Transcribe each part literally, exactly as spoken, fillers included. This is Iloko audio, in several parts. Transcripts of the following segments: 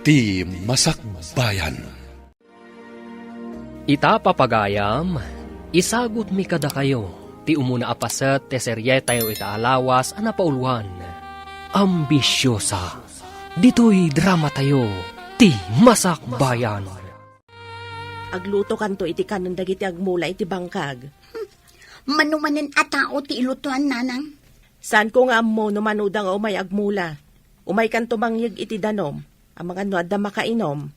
Ti Masakbayan. Ita, papagayam, isagutmi kadakayo ti umuna a paset ti serietayo ita a lawas a napauluan, Ambisyosa. Ditoy dramatayo, Ti Masakbayan. Aglutokanto iti kanen dagiti agmula iti bangkag. Mano manen a tao ti ilutoan, nanang? Saanko nga ammo no manoda nga umay agmula. Umaykanto mangyeg iti danum, amangan no adda makainum.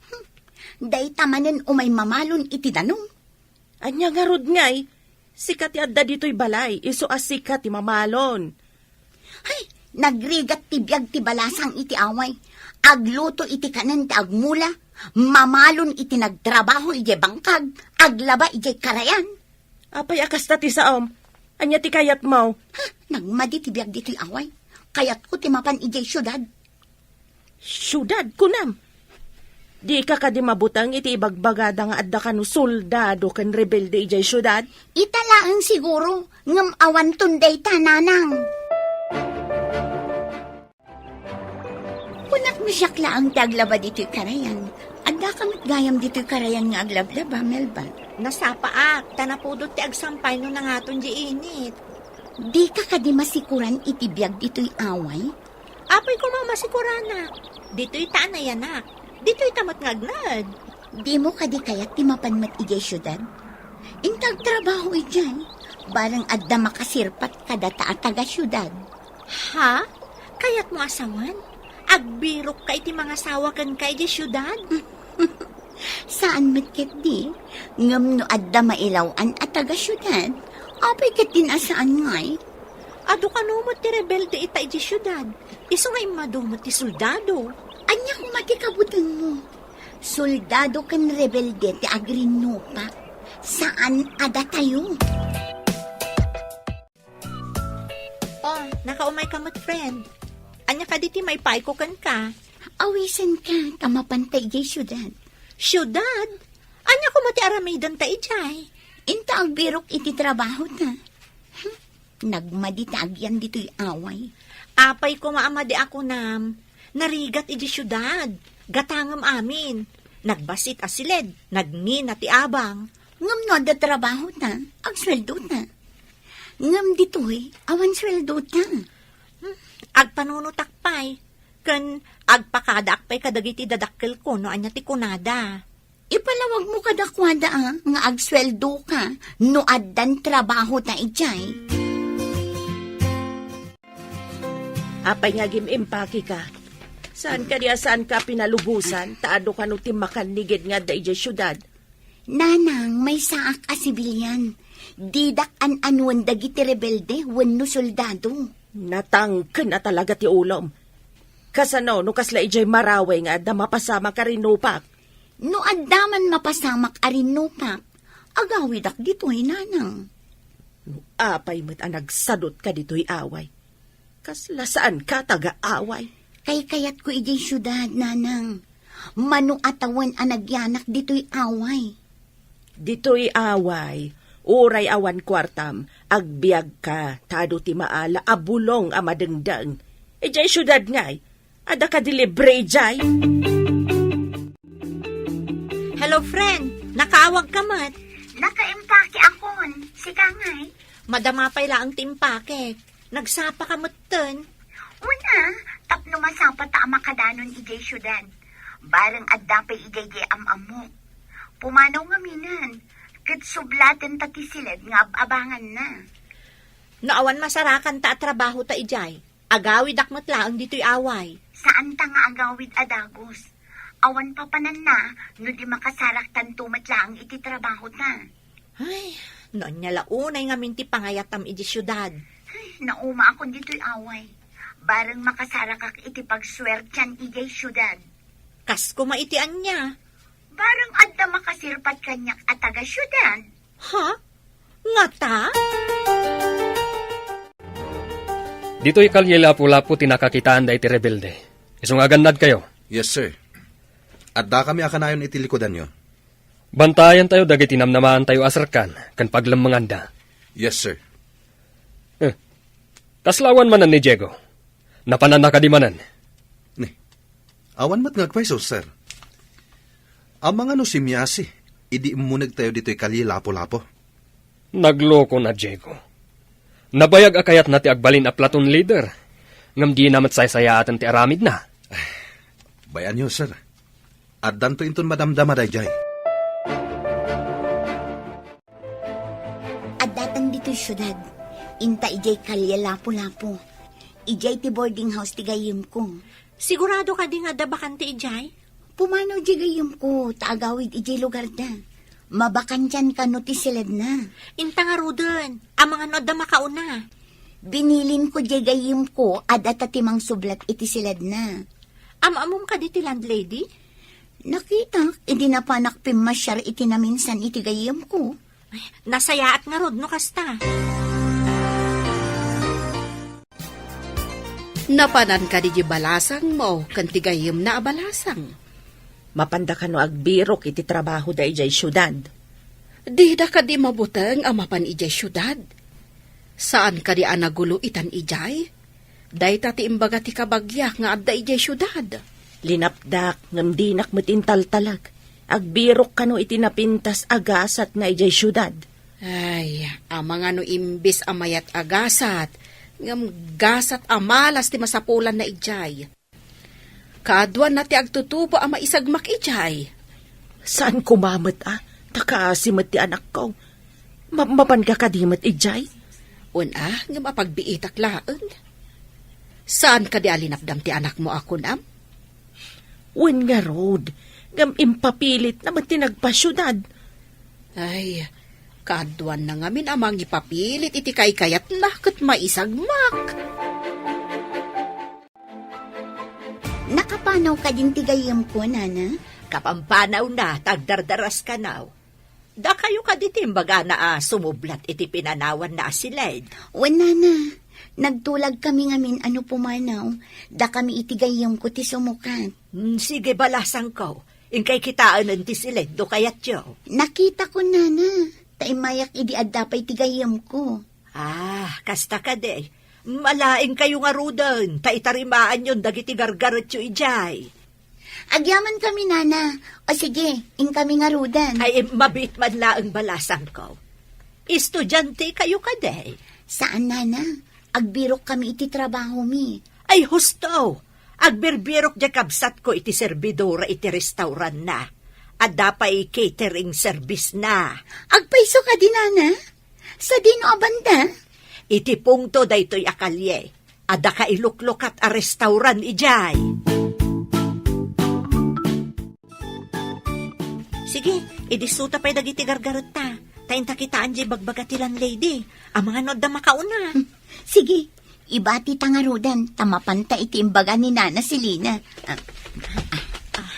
Dayta manen umay mamalon iti danum. Ania ngarud ngay? Sika ti adda ditoy balay, isu a sika ti mamalon. Ay, nagrigat ti biag ti balasang iti away. Agluto iti kanen ti agmula, mamalon iti nagtrabaho idiay bangkag, aglaba idiay karayan. Apay a kasta ti saom? Ania ti kayatmo? Ha, nagmadi ti biag ditoy away. Kayatko ti mapan idiay siudad. Siudad, kunam? Dika kadi mabuteng iti ibagbagada nga adda kano soldado ken rebelde idiay siudad? Ita laeng siguro, ngem awanton dayta, nanang. Kunak no siak laeng ti aglaba ditoy karayan. Addaka met gayam ditoy karayan nga aglablaba, Melba. Nasapaak, ta napudot ti agsampay no nangaton di init. Dika kadi masikuran iti biag ditoy away? Apay koma masikuranak. Ditoy ta a nayanak. Ditoy ta met nga agnaed. Dimo kadi kayat ti mapan met idiay siudad? Inta agtrabaho idiay. Bareng adda makasirpat kadata a taga-siudad. Ha? Kayatmo a sawen? Agbirokka iti mangasawa kenka idiay siudad? Saan met ketdi, ngem no adda mailaw-an a taga-siudad, apay ketdin a saan ngay? Adu kano met ti rebelde ita idiay siudad, isu nga immadu met ti soldado. Ania koma ti kabutengmo? Soldado ken rebelde ti agrinnupak. Saan a datayo? Oh, nakaumayka met, friend. Ania kadi ti maipaayko kenka? Awisenka ta mapanta idiay siudad. Siudad? Ania koma ti aramidenta idiay? Inta agbirok iti trabahota. Hmm, nagmadi ti agyan ditoy away. Apay koma a madi a kunam, narigat idiay siudad. Gatangem amin. Nagbassit a siled, nagngina ti abang. Ngem no adda trabahota, agsueldota. Ngem ditoy, awan sueldota. Hmm, agpanunotak pay, ken agpakadaak pay kadagiti dadakkelko no ania ti kunada. Ipalawagmo kadakuada, a, nga agsueldoka no addan trabahota idiay. Apay nga agim-impakeka? Saan kadi a saanka pinalubosan, ta adu kano ti makannigid nga adda idiay siudad? Nanang, maysaak a sibilian. Didak an-anuen dagiti rebelde wenno soldado. Natangken a talaga ti ulom. Kasano no kasla idiay Marawi nga adda mapasamak a rinnupak? No adda man mapasamak a rinnupak, agawidak ditoy, nanang. No apay met a nagsadutka ditoy away, kasla saanka taga-away? Kaykayatko idiay siudad, nanang. Mano a tawen a nagyanak ditoy away. Ditoy away, uray awan kuartam, agbiagka ta adu ti maala a bulong a madengdeng. Idiay siudad ngay, adda kadi libre idiay? Hello, friend. Nakaawagka met? Nakaimpake akon. Sika ngay? Madama pay laeng ti impakek. Nagsapaka metten? Wen a, tapno masapata a makadanon idiay siudad. Bareng adda pay idiay di am-ammok. Pumanaw ngaminen, ket sublatenta ti siled nga ab-abanganna. No awan masarakanta a trabahota idiay, agawidak met laeng ditoy away. Saanta nga agawid a dagus. Awan papananna no di makasaraktanto met laeng iti trabahota. Ay, no ania la unay ngamin ti pangayatam idiay siudad. Ay, naumaakon ditoy away. Bareng makasarakak iti pagsuertian idiay siudad. Kas koma iti ania? Bareng adda makasirpat kaniak a taga-siudad. Ha? Ngata? Ditoy Kalye Lapu-Lapu ti nakakitaanda iti rebelde. Isu nga agannadkayo. Yes, sir. Addakami a kanayon iti likudanyo. Bantayantayo dagiti namnamaantayo a serkan ken paglemmenganda. Yes, sir. Eh, kasla awan manen ni Diego? Napananna kadi manen? Ni, awan met nga agpayso, sir. Amangan no simmiasi idi immunegtayo ditoy Kalye Lapu-Lapu? Nagloko na, Diego. Nabayag a kayatna ti agbalin a platoon leader, ngem dina met saysayaaten ti aramidna. Bay-anyo, sir. Addanto inton madamdama daydiay. Addatang ditoy siudad. Inta idiay Kalye Lapu-Lapu. Idiay ti boarding house ti gayyemko. Sigurado kadi nga adda bakante idiay? Pumanaw diay gayyemko, ta agawid idiay lugarda. Mabakantian kano ti siledna. Inta ngaruden, amangan no adda makauna. Binilinko diay gayyemko a data ti mangsublat iti siledna. Am-ammom kadi ti landlady? Nakitak idi napanak pimmasiar iti naminsan iti gayyemko. Ay, nasayaat ngarud no kasta. Napanan kadi di balasangmo ken ti gayyemna a balasang? Mapanda kano agbirok iti trabahoda idiay siudad? Dida kadi mabuteng a mapan idiay siudad? Saan kadi a nagulo itan idiay? Dayta ti imbaga ti kabagiak nga adda idiay siudad. Linapdak, ngem dinak met intaltalek. Agbirok kano iti napintas a gasatna idiay siudad. Ay, amangan no imbes a mayat a gasat, ngem gasat a malas ti masapulanna idiay. Kaaduanna ti agtutubo a maisagmak idiay. Saan koma met a, ta kaasi met ti anakko. Ma-, mapanka kadi met idiay? Wen a, ngem apagbiitak laeng. Saan kadi a linapdam ti anakmo a kunam? Wen ngarud, ngem impapilitna met ti nagpasiudad. Ay, kaaduanna ngamin a mangipapilit iti kaykayatna ket maisagmak. Nakapanaw kadin ti gayyemko, nana? Kapampanawna, ta agdardaras kanaw. Dakayo kadi ti imbagana a sumublat iti pinanawanna a siled? Wen, nana. Nagtulagkami ngamin a no pumanaw, dakami iti gayyemko ti sumukat. Hmm, sige, balasangko. Inkay kitaenen ti siled no kayatyo. Nakitakon, nana. Ta immayak idi adda pay ti gayyemko. Ah, kasta kadi. Malaingkayo ngaruden, ta itarimaanyon dagiti gargaretyo idiay. Agyamankami, nana. O sige, inkami ngaruden. Ay, mabiit man laeng, balasangko. Estudiantekayo kadi? Saan, nana. Agbirokkami iti trabahomi. Ay, husto! Agbirbirok diay kabsatko iti serbidora iti restauranna. Adda pay catering service-na. Agpayso kadi, nana? Sadino a banda? Iti pungto daytoy a kalye. Adda kailuklukat a restaurant idiay. Sige, idissuta pay dagiti gargaretta. Ta inta kitaen diay bagbaga ti landlady. Amangan no adda makauna. Sige, ibatita ngaruden, ta mapanta iti imbaga ni Nana Selina. Ah, ah, ah.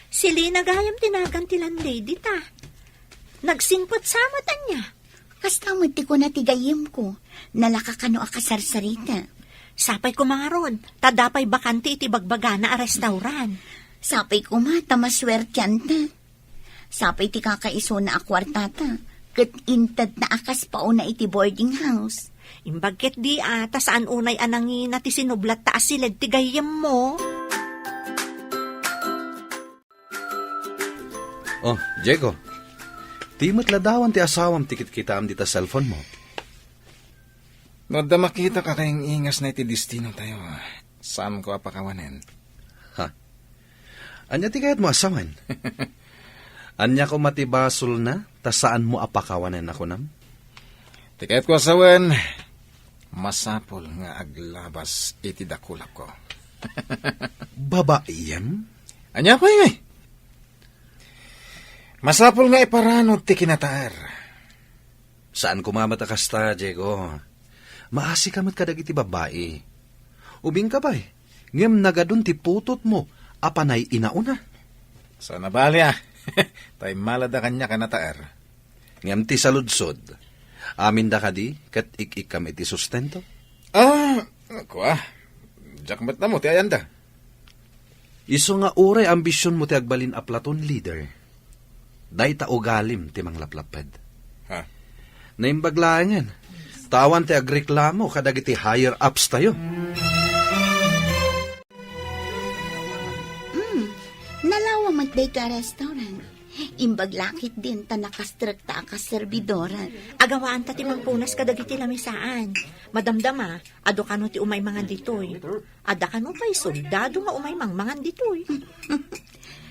Selina gayam ti nagan ti landlady ta. Nagsingpet sa met ania? Kasta met ti kuna ti gayyemko, nalaka kano a kasarsarita. Sapay koma ngarud, ta adda pay bakante iti bagbagana a restaurant. Sapay koma ta masuertianta. Sapay ti kakaisuna a kuartata, ket intedna a kas pauna iti boarding house. Imbag ketdi a, ta saan unay a nangina ti sinublatta a siled ti gayyemmo. Oh, Diego. Ti met ladawan ti asawam ti kitkitaam dita cellphone-mo. No adda makitak a kaing-ingasna iti destinotayo, saanko a pakawanen. Ha? Ania ti kayatmo a sawen? Ania koma ti basolna ta saanmo a pakawanen a kunam? Ti kayatko a sawen, masapul nga aglabas iti dakulakko. Babaiem? Ania pay ngay? Masapul nga iparanod ti kinataer. Saan koma met a kasta, Diego. Maasika met kadagiti babbai. Ubingka pay, ngem nagadun ti putotmo a panay inauna. Saan a bali a. Ta immalada kaniak a nataer. Ngem ti saludsod, aminda kadi ket ik-ikkam iti sustento? Ah, kua. Diak met ammo ti ayanda. Isu nga uray ambisionmo ti agbalin a platoon leader, dayta ugalim ti manglaplapped. Ha? Naimbag laengen, ta awan ti agreklamo kadagiti higher-ups tayo. Mm, Nalawa met daytoy a restaurant. Imbag la ketdin ta nakastrekta a kas serbidora. Agawaanta ti mangpunas kadagiti lamisaan. Madamdama, adu kano ti umay mangan ditoy. Adda kano pay soldado nga umay mangmangan ditoy.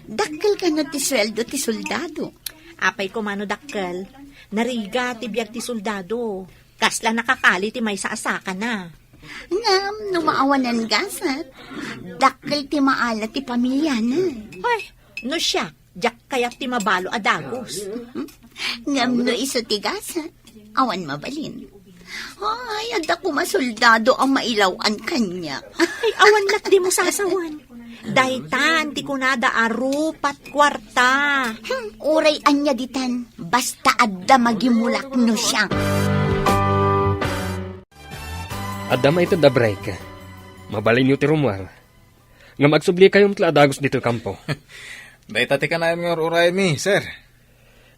Dakkel kano ti sueldo ti soldado? Apay koma no dakkel. Narigat ti biag ti soldado. Kasla nakakali ti maysa a sakana. Ngem no maawanan gasat, dakkel ti maala ti pamilyana. Ay, no siak, diak kayat ti mabalo a dagus. Ngem no isu ti gasat, awan mabalin. Ay, adda koma soldado a mailaw-an kaniak. Ay, awan lat dimo sasawen. Daytan ti kunada a rupat kuarta. Hmm, uray ania ditan, basta adda magimulak no siak. Adda maited a break. Mabalinyo ti rummuar. Ngem agsubli kayo met la a dagus ditoy kampo. Dayta ti kanayon nga ur-urayenmi, sir.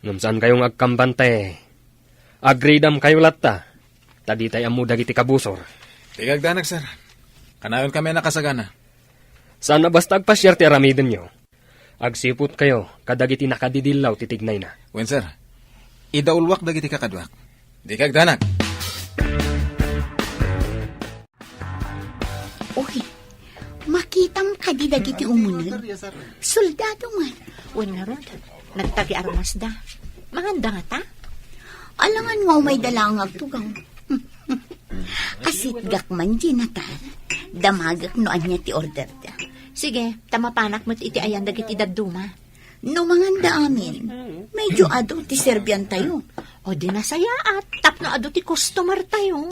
Ngem saan kayo nga agkambante. Agridam kayo latta. Ta ditay ammo dagiti kabusor. Ti kagdanak, sir. Kanayon kami a nakasagana. Saan a basta agpasiar ti aramidenyo. Agsiput kayo kadagiti nakadidillaw ti tignayna. Wen, sir. Idaulwak dagiti kakaduak. Di kagdanak. Uy, makitam kadi dagiti umuneg? Soldado man. Wen ngarud, nagtagi armasda. Manganda ngata? Alangan nga umayda laeng agtugaw. Asitgak man, Jonathan. Damagek no ania ti orderda. Sige, ta mapanak met iti ayan dagiti dadduma. No manganda amin, medyo adu ti serbiantayo. O di nasayaat, tapno adu ti customer tayo.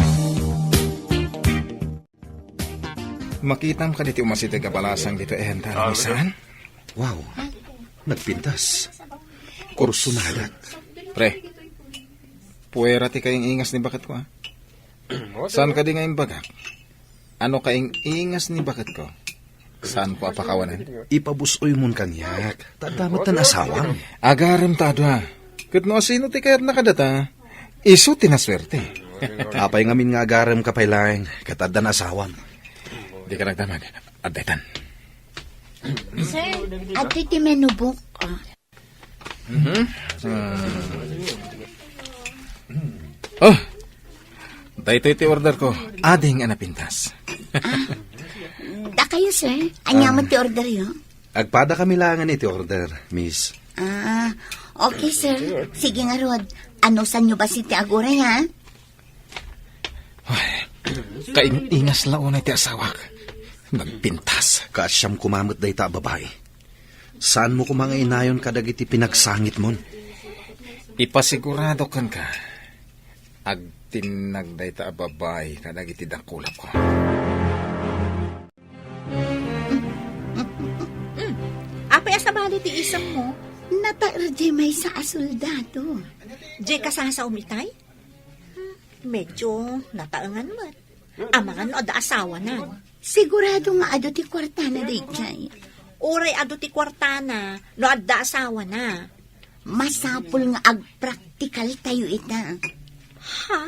Makitam kadi ti umasideg a balasang ditoy ayanta, Misan? Wow, nagpintas. Kursunadak. Pre, puwera ti kaing-ingas ni baketko, a. Saan kadi nga imbagak? Ano kaing-ingas ni baketko? Saanko a pakawanen? Ipabus-oymon kaniak. Ta adda met tan asawam. Agarem ta adu, a. Ket no asino ti kayatna kadata, isu ti nasuerte. Apay ngamin nga agarem ka pay laeng, ket addan asawam. Dika nagdamag. Adda itan. Sir, adtoy ti menu book, a. Mhm. Ah. Oh, daytoy ti order ko. Ading a napintas. Ah, dakayo, sir. Ania met ti orderyo? Agpada kami laengen iti order, miss. Ah, okay, sir. Sige ngarud. Anusanyo bassit ti aguray, ha? Ay, kaing-ingas la unay ti asawak. Nagpintas. Kaasiam koma met dayta a babai. Saanmo koma nga inayon kadagiti pinagsangitmon? Ipasigurado kenka, agtinnag dayta a babai kadagiti dakulapko. Mm. Apay a sabali ti isemmo? Nataer diay maysa a soldado. Diay kasasaom itay? Hmm, medyo nataengan met. Amangan no adda asawana. Sigurado nga adu ti kuartana daydiay. Uray adu ti kuartana no adda asawana. Masapul nga agpraktikal tayo ita. Ha?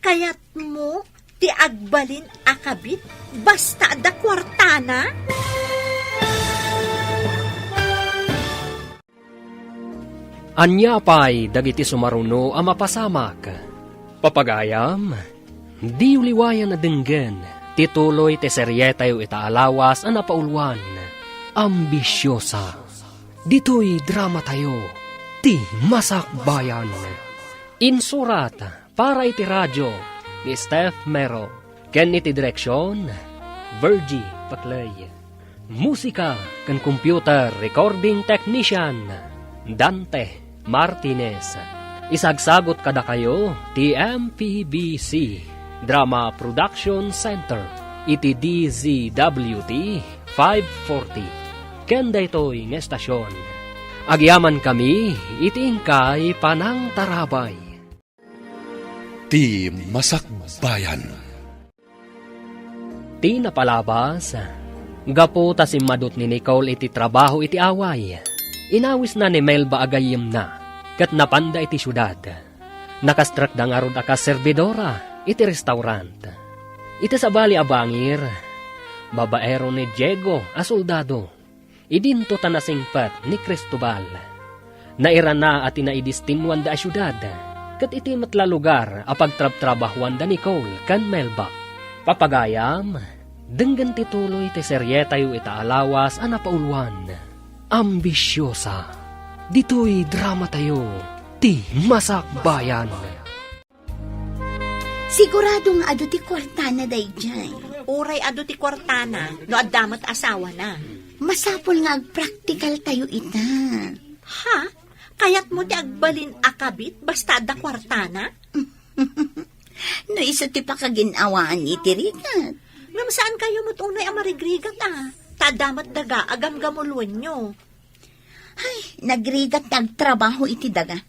Kayatmo ti agbalin a kabit basta adda kuartana? Ania pay dagiti sumaruno a mapasamak? Papagayam, diyo liwayan a denggen ti tuloy ti serietayo ita a lawas a napauluan, Ambisiosa. Ditoy dramatayo, Ti Masakbayan. Insurat para iti radio ni Steph Mero, ken iti direksion, Virgie Paclay. Musika ken computer recording technician, Dante Martinez. Isagsagut kadakayo ti M P B C Drama Production Center iti D Z W T five forty. Ken daytoy nga estasion, agyamankami iti inkay panangtarabay. Ti Masakbayan. Ti napalabas, gapu ta simmadut ni Nicole iti trabaho iti away, inawisna ni Melba a gayyemna ket napanda iti siudad. Nakastrekda ngarud a kas serbidora iti restaurant. Iti sabali a bangir, babaero ni Diego a soldado. Idinto ta nasingpet ni Cristobal. Nairana a ti naidistinnuanda a siudad, ket iti met la lugar a pagtrabtrabahuanda ni Cole ken Melba. Papagayam, denggen ti tuloy ti serietayo ita a lawas a napauluan, Ambisiosa. Ditoy dramatayo, ti Masakbayan. Sigurado nga adu ti kuartana daydiay. Uray adu ti kuartana, no adda met asawana. Masapul nga agpraktikal tayo ita. Ha? Kayatmo ti agbalin a kabit basta adda kuartana? No isu ti pakagin-awaan iti rigat. Ngem saan kayo met unay a marigrigat a. Ta adda met daga a gamgamuloenyo. Ay, nagrigat ti agtrabaho iti daga.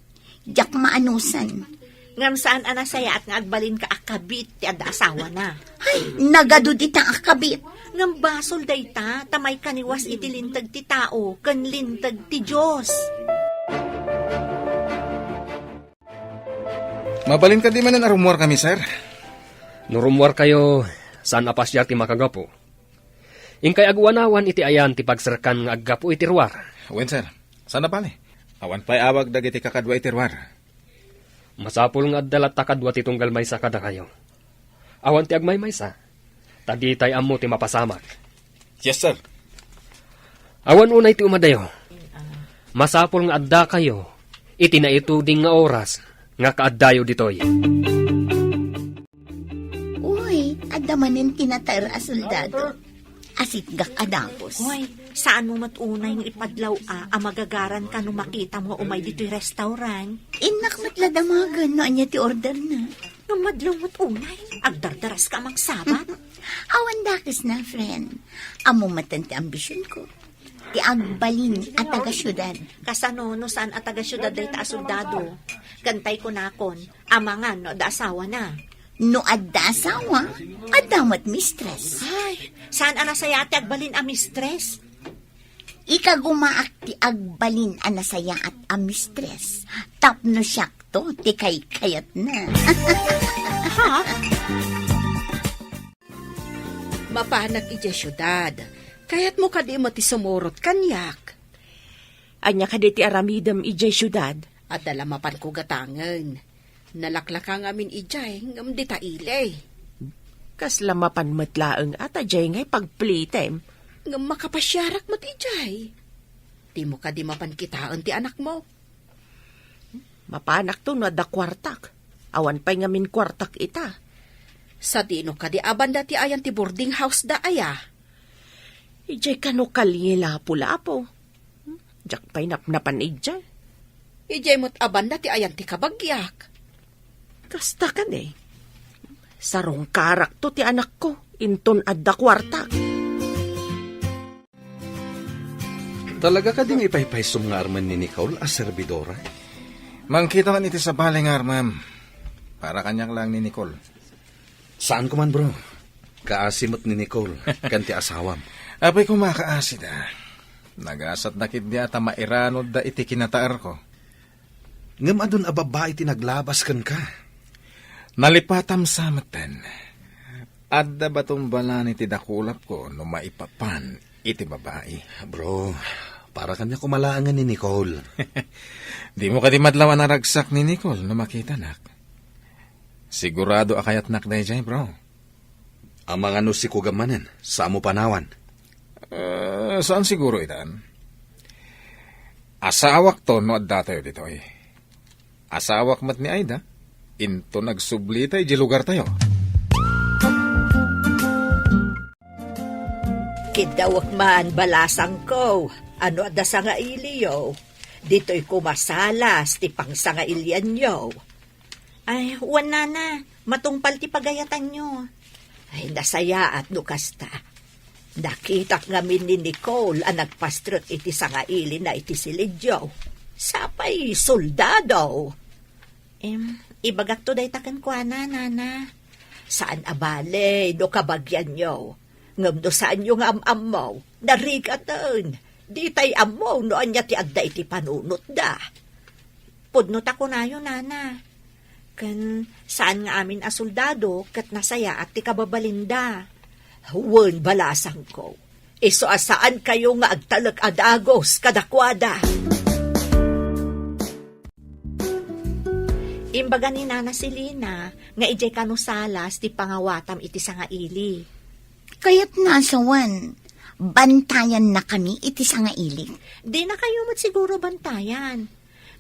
Diak maanusan. Ngem saan a nasayaat nga agbalinka a kabit ti adda asawana. Ay, nagadu dita a kabit. Ngem basol dayta, ta maikaniwas iti linteg ti tao ken linteg ti Dios. Mabalin kadi manen a rummuarkami, sir? No rummuarkayo, saan a pasiar ti makagapu. Inkay aguanawan iti ayan ti pagserkan nga aggapu iti ruar. Wen, sir. Saan a bale? Awan pay awag dagiti kakadua iti ruar. Masapul nga adda latta kadua ti tunggal maysa kadakayo. Awan ti agmaymaysa, ta ditay ammo ti mapasamak. Yes, sir. Awan unay ti umadayo. Masapul nga addakayo iti naituding nga oras nga kaaddayo ditoy. Uy, adda manen ti nataer a soldado. Asitgak a dagus. Uy, saan mo met unay nga ipadlaw a, a magagaran ka no makitam nga umay ditoy restaurant? Innak met la damagen no ania ti order na. Ngem madlaw met unay, agdardaras ka a mangsabat. Awan dakes na, friend. Ammo met ti ambision ko. Ti agbalin a taga-siudad. Kasano no saan a taga-siudad dayta a soldado? Ken tay kunakon, amangan no adda asawana. No adda asawa, adda met mistress. Ay, saan a nasayaat ti agbalin a mistress? Ikagumaak ti agbalin a nasayaat a mistress. Tapno siakto ti kaykayatna. Ha? Mapanak idiay siudad. Kayatmo kadi met ti sumurot kaniak? Ania kadi ti aramidem idiay siudad? Adda la mapanko gatangen. Nalaklaka ngamin idiay, ngem dita ili. Kasla mapan met laeng a ta diay ngay pagplitem. Ngem makapasiarak met idiay. Dimo kadi mapan kitaen ti anakmo? Mapanakto no adda kuartak. Awan pay ngamin kuartak ita. Sadino kadi a banda ti ayan ti boarding house da aya? Idiay kano kalye Lapu-Lapu. Diak pay napnapan idiay. Idiay met a banda ti ayan ti kabagiak. Kasta kadi. Sarungkarakto ti anakko, inton adda kuartak. Talaga kadi nga ipaypaysom nga armen ni Nicole a servidora? Mangkita man iti sabali nga armem. Para kaniak laeng ni Nicole. Saan ko man, bro. Kaasi met ni Nicole, ken ti asawam. Apay koma kaasida. Nagasatda ketdi a ta mairanodda iti kinataerko. Ngem adun a babbai ti naglabas kenka. Nalipatam sa metten. Adda baton balani ti dakulapko no maipapan iti babai. Bro, para kaniak koma laengen ni Nicole. Dimo kadi madlaw a naragsak ni Nicole no makitanak? Sigurado a kayatnak daydiay, bro. Amangan no siko gamanen, samo panawan. Eh, saan siguro itan? Asawakto no addatayo ditoy. Asawak met ni Aida, inton agsublita idiay lugartayo. Kiddawek man, balasangko, ano adda sangailiyo? Ditoy koma salas ti pangsangailianyo. Ay, wen, nana, matungpal ti pagayatanyo. Ay, nasayaat no kasta. Nakitak ngamin ni Nicole a nagpastrek iti sangailina iti silidyo. Sapay soldado. Em, ibagakto dayta kenkuana, nana. Saan a bale no kabagianyo. Ngem no saanyo nga am-ammo, narigaten. Ditay ammo no ania ti adda iti panunotda. Pudno ta kunayo, nana. Ken saan nga amin a soldado ket nasayaat ti kababalinda. Wen, balasangko. Isu a saankayo nga agtalek a dagus kadakuada. Imbaga ni Nana Selina nga idiay kano salas ti pangawatam iti sangaili. Kayatna a sawen, bantayannakami iti sangaili. Dinakayo met siguro bantayan.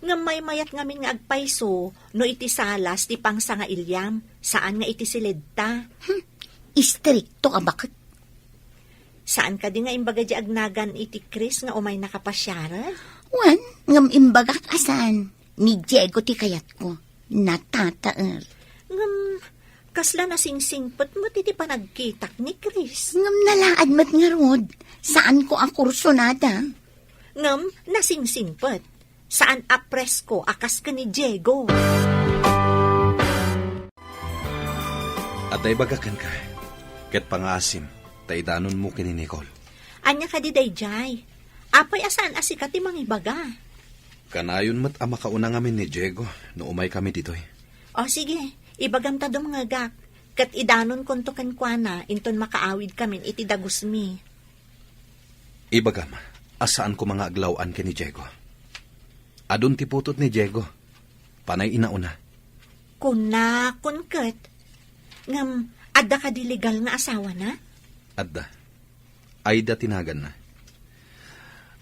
Ngem maymayat ngamin nga agpayso no iti salas ti pangsangailiam, saan nga iti siledta. Hmm, istrikto a baket. Saan kadi nga imbaga di agnagan iti Chris nga umaynaka pasiaren? Wen, ngem imbagak a saan. Ni Diego ti kayatko. Natataer. Ngem, kasla nasingsingpet met iti panagkitak ni Chris. Ngem nalaad met ngarud. Saanko a kursunada. Ngem, nasingsingpet. Saan a presko a kas ken ni Diego. Adda ibagak kenka, ket pangaasim, ta idanonmo ken ni Nicole. Ania kadi daydiay? Apay a saan a sika ti mangibaga? Kanayon met a makauna ngamin ni Diego no umaykami ditoy. O sige, ibagam ta dumngegak, ket idanonkonto kenkuana inton makaawidkamin iti dagusmi. Ibagam a saan koma nga aglaw-an ken ni Diego. Adun ti putot ni Diego. Panay inauna. Kunakon ket. Ngem, adda kadi legal nga asawana? Adda. Aida ti naganna.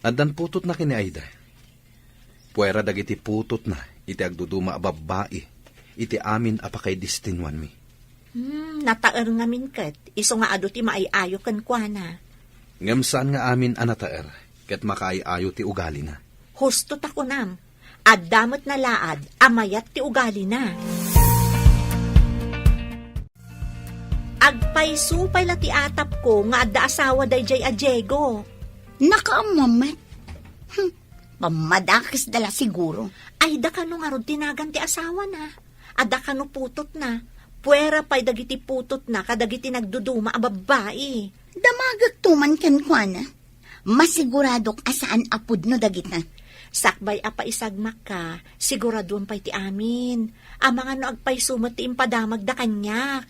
Addan putotna ken ni Aida. Puera dagiti putotna iti agduduma a babbai iti amin a pakaidestinuanmi. Hmm, nataer ngamin ket, isu nga adu ti maay-ayo kenkuana. Ngem saan nga amin a nataer ket makaay-ayo ti ugalina. Husto ta kunam, adda met nalaad a mayat ti ugalina. Agpayso pay la ti atapko nga adda asawa daydiay a Diego. Nakaammo met. Hmm, pammadakesda la siguro. Ay, da kano ngarud ti nagan ti asawana? Adda kano putotna? Puera pay dagiti putotna kadagiti nagduduma a babbai. Damagekto man kenkuana. Masiguradok a saan a pudno dagita. Sakbay a paisagmakka, siguraduem pay ti amin. Amangan no agpayso met ti impadamagda kaniak.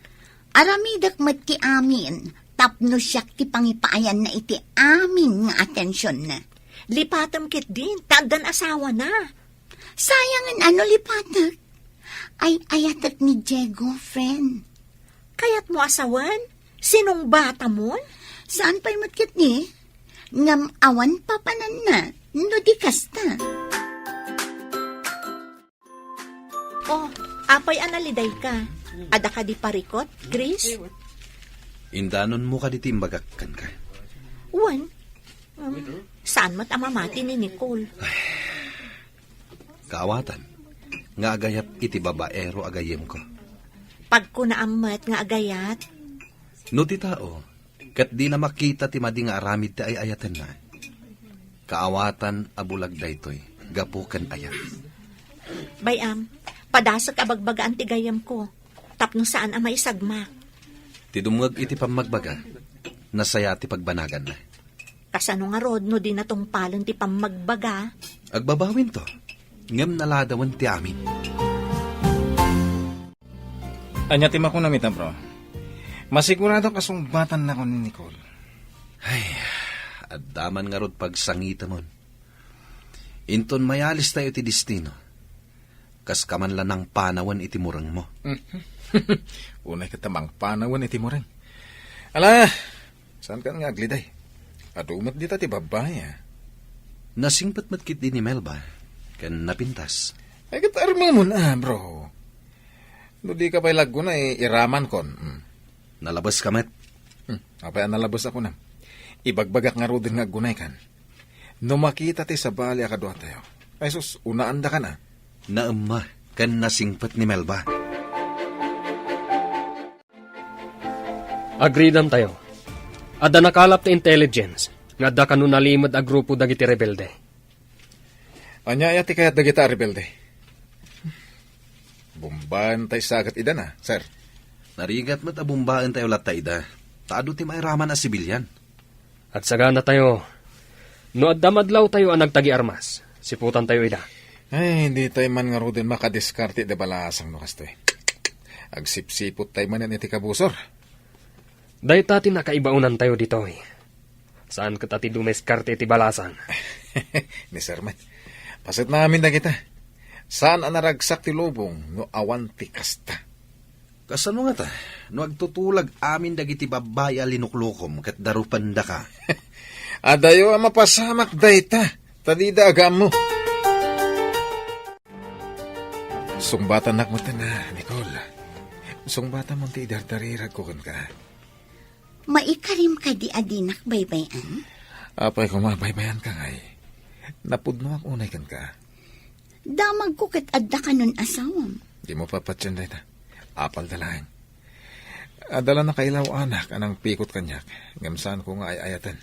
Aramidek met ti amin, tapno siak ti pangipaayanna iti amin nga atensionna. Lipatem ketdin, ta addan asawana. Sayangen a no lipatek. Ay-ayatek ni Diego, friend. Kayatmo a sawen? Sinungbatamon? Saan pay met ketdi? Ngem awan papananna, no di kasta. Oh, apay a nalidayka? Adda kadi parikut, Chris? Indanonmo kadi ti imbagak kenka? Wen. Um, saan met a mamati ni Nicole? Kaawatan nga agayat iti babaero a gayyemko. Pagkunaam met nga agayat. No ti tao, ket dina makita ti madi nga aramid ti ay-ayatenna, kaawatan a bulag daytoy gapu ken ayat. Bay-am, padasek a bagbagaan ti gayyemko, tapno saan a maisagmak. Ti dumngeg iti pammagbaga, nasaya ti pagbanaganna. Kasano ngarud no dina tungpalen ti pammagbaga? Agbabawinto, ngem naladawen ti amin. Ania ti makunam ita, bro? Masiguradok a sungbatannakon ni Nicole. Ay, adda man ngarud pagsangitemon. Inton mayalistayo iti destino, kaska man la nangpanawen iti murengmo. Unay ket ta mangpanawen iti mureng. Ala, saankan nga agliday. Adu met dita ti babbai, a. Nasingpet met ketdi ni Melba, ken napintas. Ay, ket armemon, a, bro. No dika pay la aggunay, iramankon. Hmm. Nalabeska met. Hmm, apay a nalabes a kunam? Ibagbagak ngaruden nga aggunaykan. No makita ti sabali a kaduatayo, ay sus, unaandakan a. Naemma ken nasingpet ni Melba. Agridantayo. Adda nakalap ti intelligence nga adda kano nalimed a grupo dagiti rebelde. Ania aya ti kayat dagita a rebelde? Bombaen tay sagat ida na, sir. Narigat met a bombaentayo latta ida, ta adu ti mairaman a sibilian. Agsaganatayo. No adda madlawtayo a nagtagi-armas, siputantayo ida. Ay, ditay man ngaruden makadiskarte iti balasang no kastoy. Agsipsipot tay manen iti kabusor. Dayta ti nakaibaonantayo ditoy. Saan ket a ti dumiskarte iti balasang. Ni Sir met. Paset na amin dagita. Saan a naragsak ti lubong no awan ti kasta. Kasano ngata, no agtutulag amin dagiti babbai a linuklukom ket darupendaka? Adayo a mapasamak dayta, ta dida agaammo. Sungbatannak met, Nicole. Sungbatam ti idardariragko kenka. Maikarim kadi a dinak baybay-an? Apay koma, baybayanka ngay. Napudnoak unay kenka. Damagko ket adda kanon asawam. Dimo papatien dayta. Apalda laeng. Adda la nakailaw-anak a nangpikot kaniak, ngem saanko nga ay-ayaten.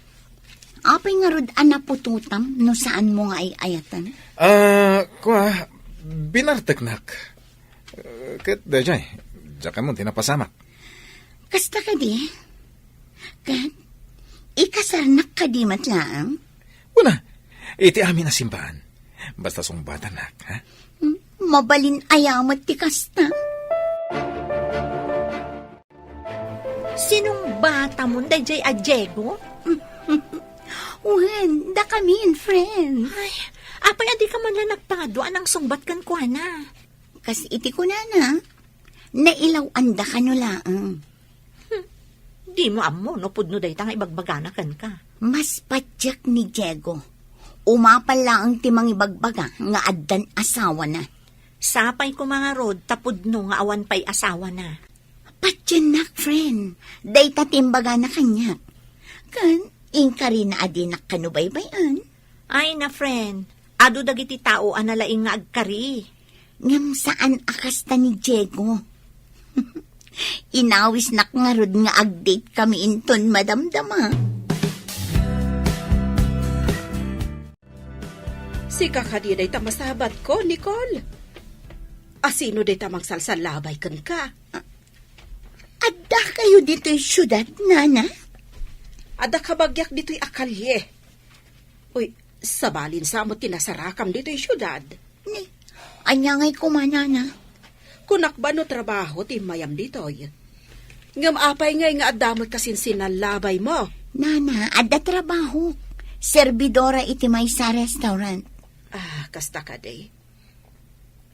Apay ngarud a naputotam no saanmo nga ay-ayaten? Ah, kua, binarteknak. Eh, ket daydiay, diak ammo ti napasamak. Kasta kadi? Ket ikasarnak kadi met laeng? Wen a, iti amin a simbaan. Basta sungbatannak, ha? Hmm, mabalin aya met ti kasta? Sinungbatamon daydiay a Diego? Wen, dakamin, friend. Ay, apay a dika man la nagpado a nangsungbat kenkuana? Kas iti kunana, nailaw-anda kano laeng. Hmm. Dimo ammo no pudno dayta nga ibagbagana kenka. Mas patiek ni Diego. Umapal laeng ti mangibagbaga nga addan asawana. Sapay koma ngarud ta pudno nga awan pay asawana. Patiennak, friend. Dayta ti imbagana kaniak. Ken, inkarina a dinak kano baybay-an. Ay na, friend. Adu dagiti tao a nalaing nga agkari. Ngem saan a kasta ni Diego. Inawisnak ngarud nga ag-date kami inton madamdama. Sika kadi dayta masabatko, Nicole? Asino dayta mangsalsallabay kenka? Adda kayo ditoy siudad, Nana? Adda kabagiak ditoy a kalye. Uy, sabalin sa met ti nasarakam ditoy siudad. Ni, ania ngay koma, Nana? Kunak ba no trabaho ti immayam ditoy? Ngem apay ngay nga adda met kasinsinnallabaymo? Nana, adda trabaho. Serbidora iti maysa a restaurant. Ah, kasta kadi.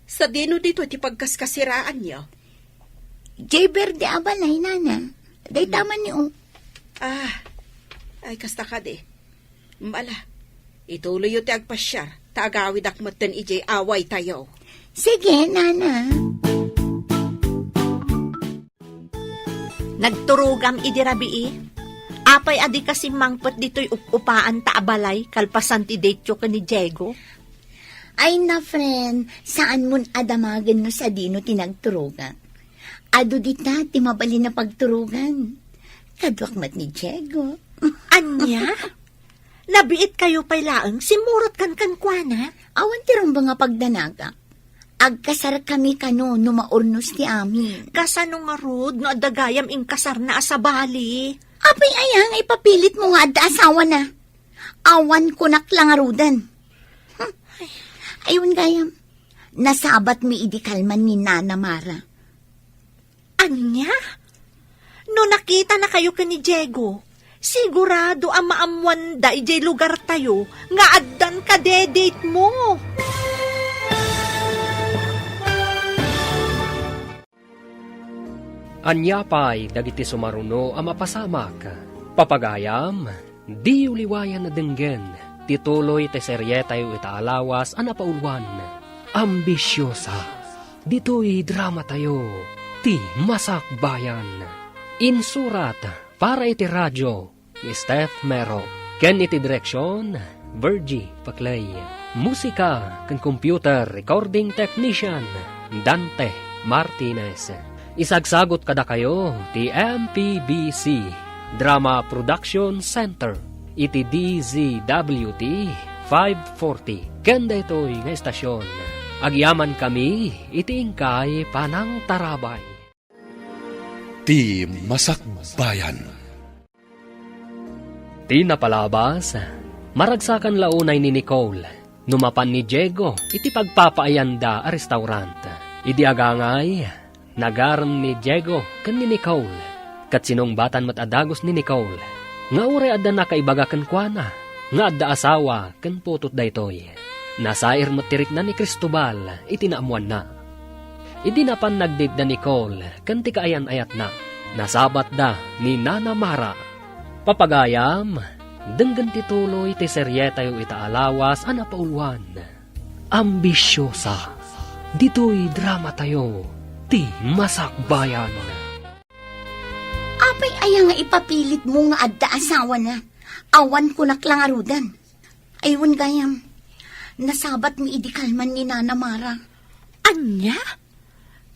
Sadino ditoy ti pagkaskasiraanyo? Jay Verde a balay, Nana. Dayta man ni, o. Ah, ay, kasta kadi. Mala, ituloyyo ti agpasiar, ta agawidak metten idiay awaytayo. Sige, Nana. Nagturogam idi rabii. Apay a dika simmangpet ditoy up-upaanta a balay kalpasan ti date-yo ken ni Diego? Ay na, friend, saanmon a damagen no sadino ti nagturogak. Adu dita ti mabalin a pagturogan. Kaduak met ni Diego. Ania? Nabiitkayo pay laeng, simmurotkan kenkuana? Awan ti rumbeng a pagdanagak. Agkasarkami kano no maurnos ti amin. Kasano ngarud no adda gayam inkasarna a sabali? Apay aya nga ipapilitmo nga adda asawana? Awan kunak la ngaruden. Hmm. Ay, wen gayam, nasabatmi idi kalman ni Nana Mara. Ania? No nakitanakayo ken ni Diego, sigurado a maammoanda idiay lugartayo nga addan kadedate-mo. Ania pay dagiti sumaruno a mapasamak? Papagayam, diyo liwayan a denggen ti tuloy ti serietayo ita a lawas a napauluan, Ambisiosa. Ditoy dramatayo, Ti Masakbayan. Insurat para iti radio ni Steph Mero, ken iti direksion, Virgie Paclay. Musika ken computer recording technician, Dante Martinez. Isagsagut kadakayo ti M P B C Drama Production Center iti D Z W T five forty. Ken daytoy nga estasion, agyamankami iti inkay panangtarabay. Ti Masakbayan. Ti napalabas, maragsakan la unay ni Nicole no mapan ni Diego iti pagpapaayanda a restaurant. Idi agangay, nagarem ni Diego ken ni Nicole, ket sinungbatan met a dagus ni Nicole. nga uray adda nakaibaga kenkuana nga adda asawa ken putot daytoy. Nasair met ti rikna ni Cristobal iti naammoanna. Idi napan nagdate da Nicole ken ti kaayan-ayatna, nasabatda ni Nana Mara. Papagayam, denggen ti tuloy ti serietayo ita a lawas a napauluan. Ambisiosa. Ditoy dramatayo ti masakbayan. Apay aya nga ipapilitmo nga adda asawana? Awan kunak la ngaruden. Ay, wen gayam. Nasabatmi idi kalman ni Nana Mara. Ania?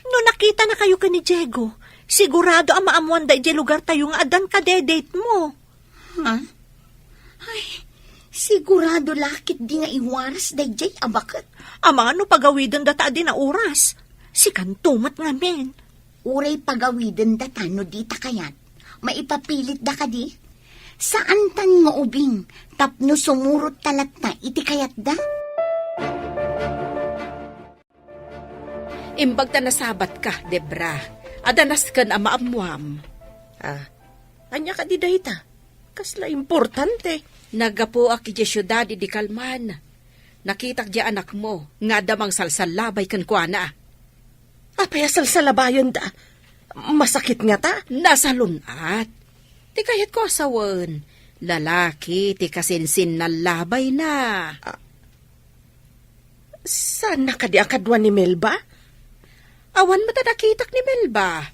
No nakitanakayo ken ni Diego, sigurado a maammoanda idiay lugartayo nga addan kadedatemo. Ha? Ay, sigurado la ketdi nga iwaras daydiay a baket. Amangan no pagawidendata a di naoras. Sikanto met ngamin. Uray pagawidendata no dita kayat. Maipapilitda kadi? Saantan nga ubing tapno sumurotta latta iti kayatda? Imbag ta nasabatka, Debra. Adda nasken a maammoam. Ah, ania kadi dayta? Kasla importante. Naggapuak idiay siudad idi kalman. Nakitak diay anakmo nga adda mangsalsallabay kenkuana. Apay a salsallabayenda? Masakit ngata? Nasalun-at. Ti kayatko a sawen, lalaki ti kasinsinnallabayna. Ah, saanna kadi a kadua ni Melba? Awan met a nakitak ni Melba.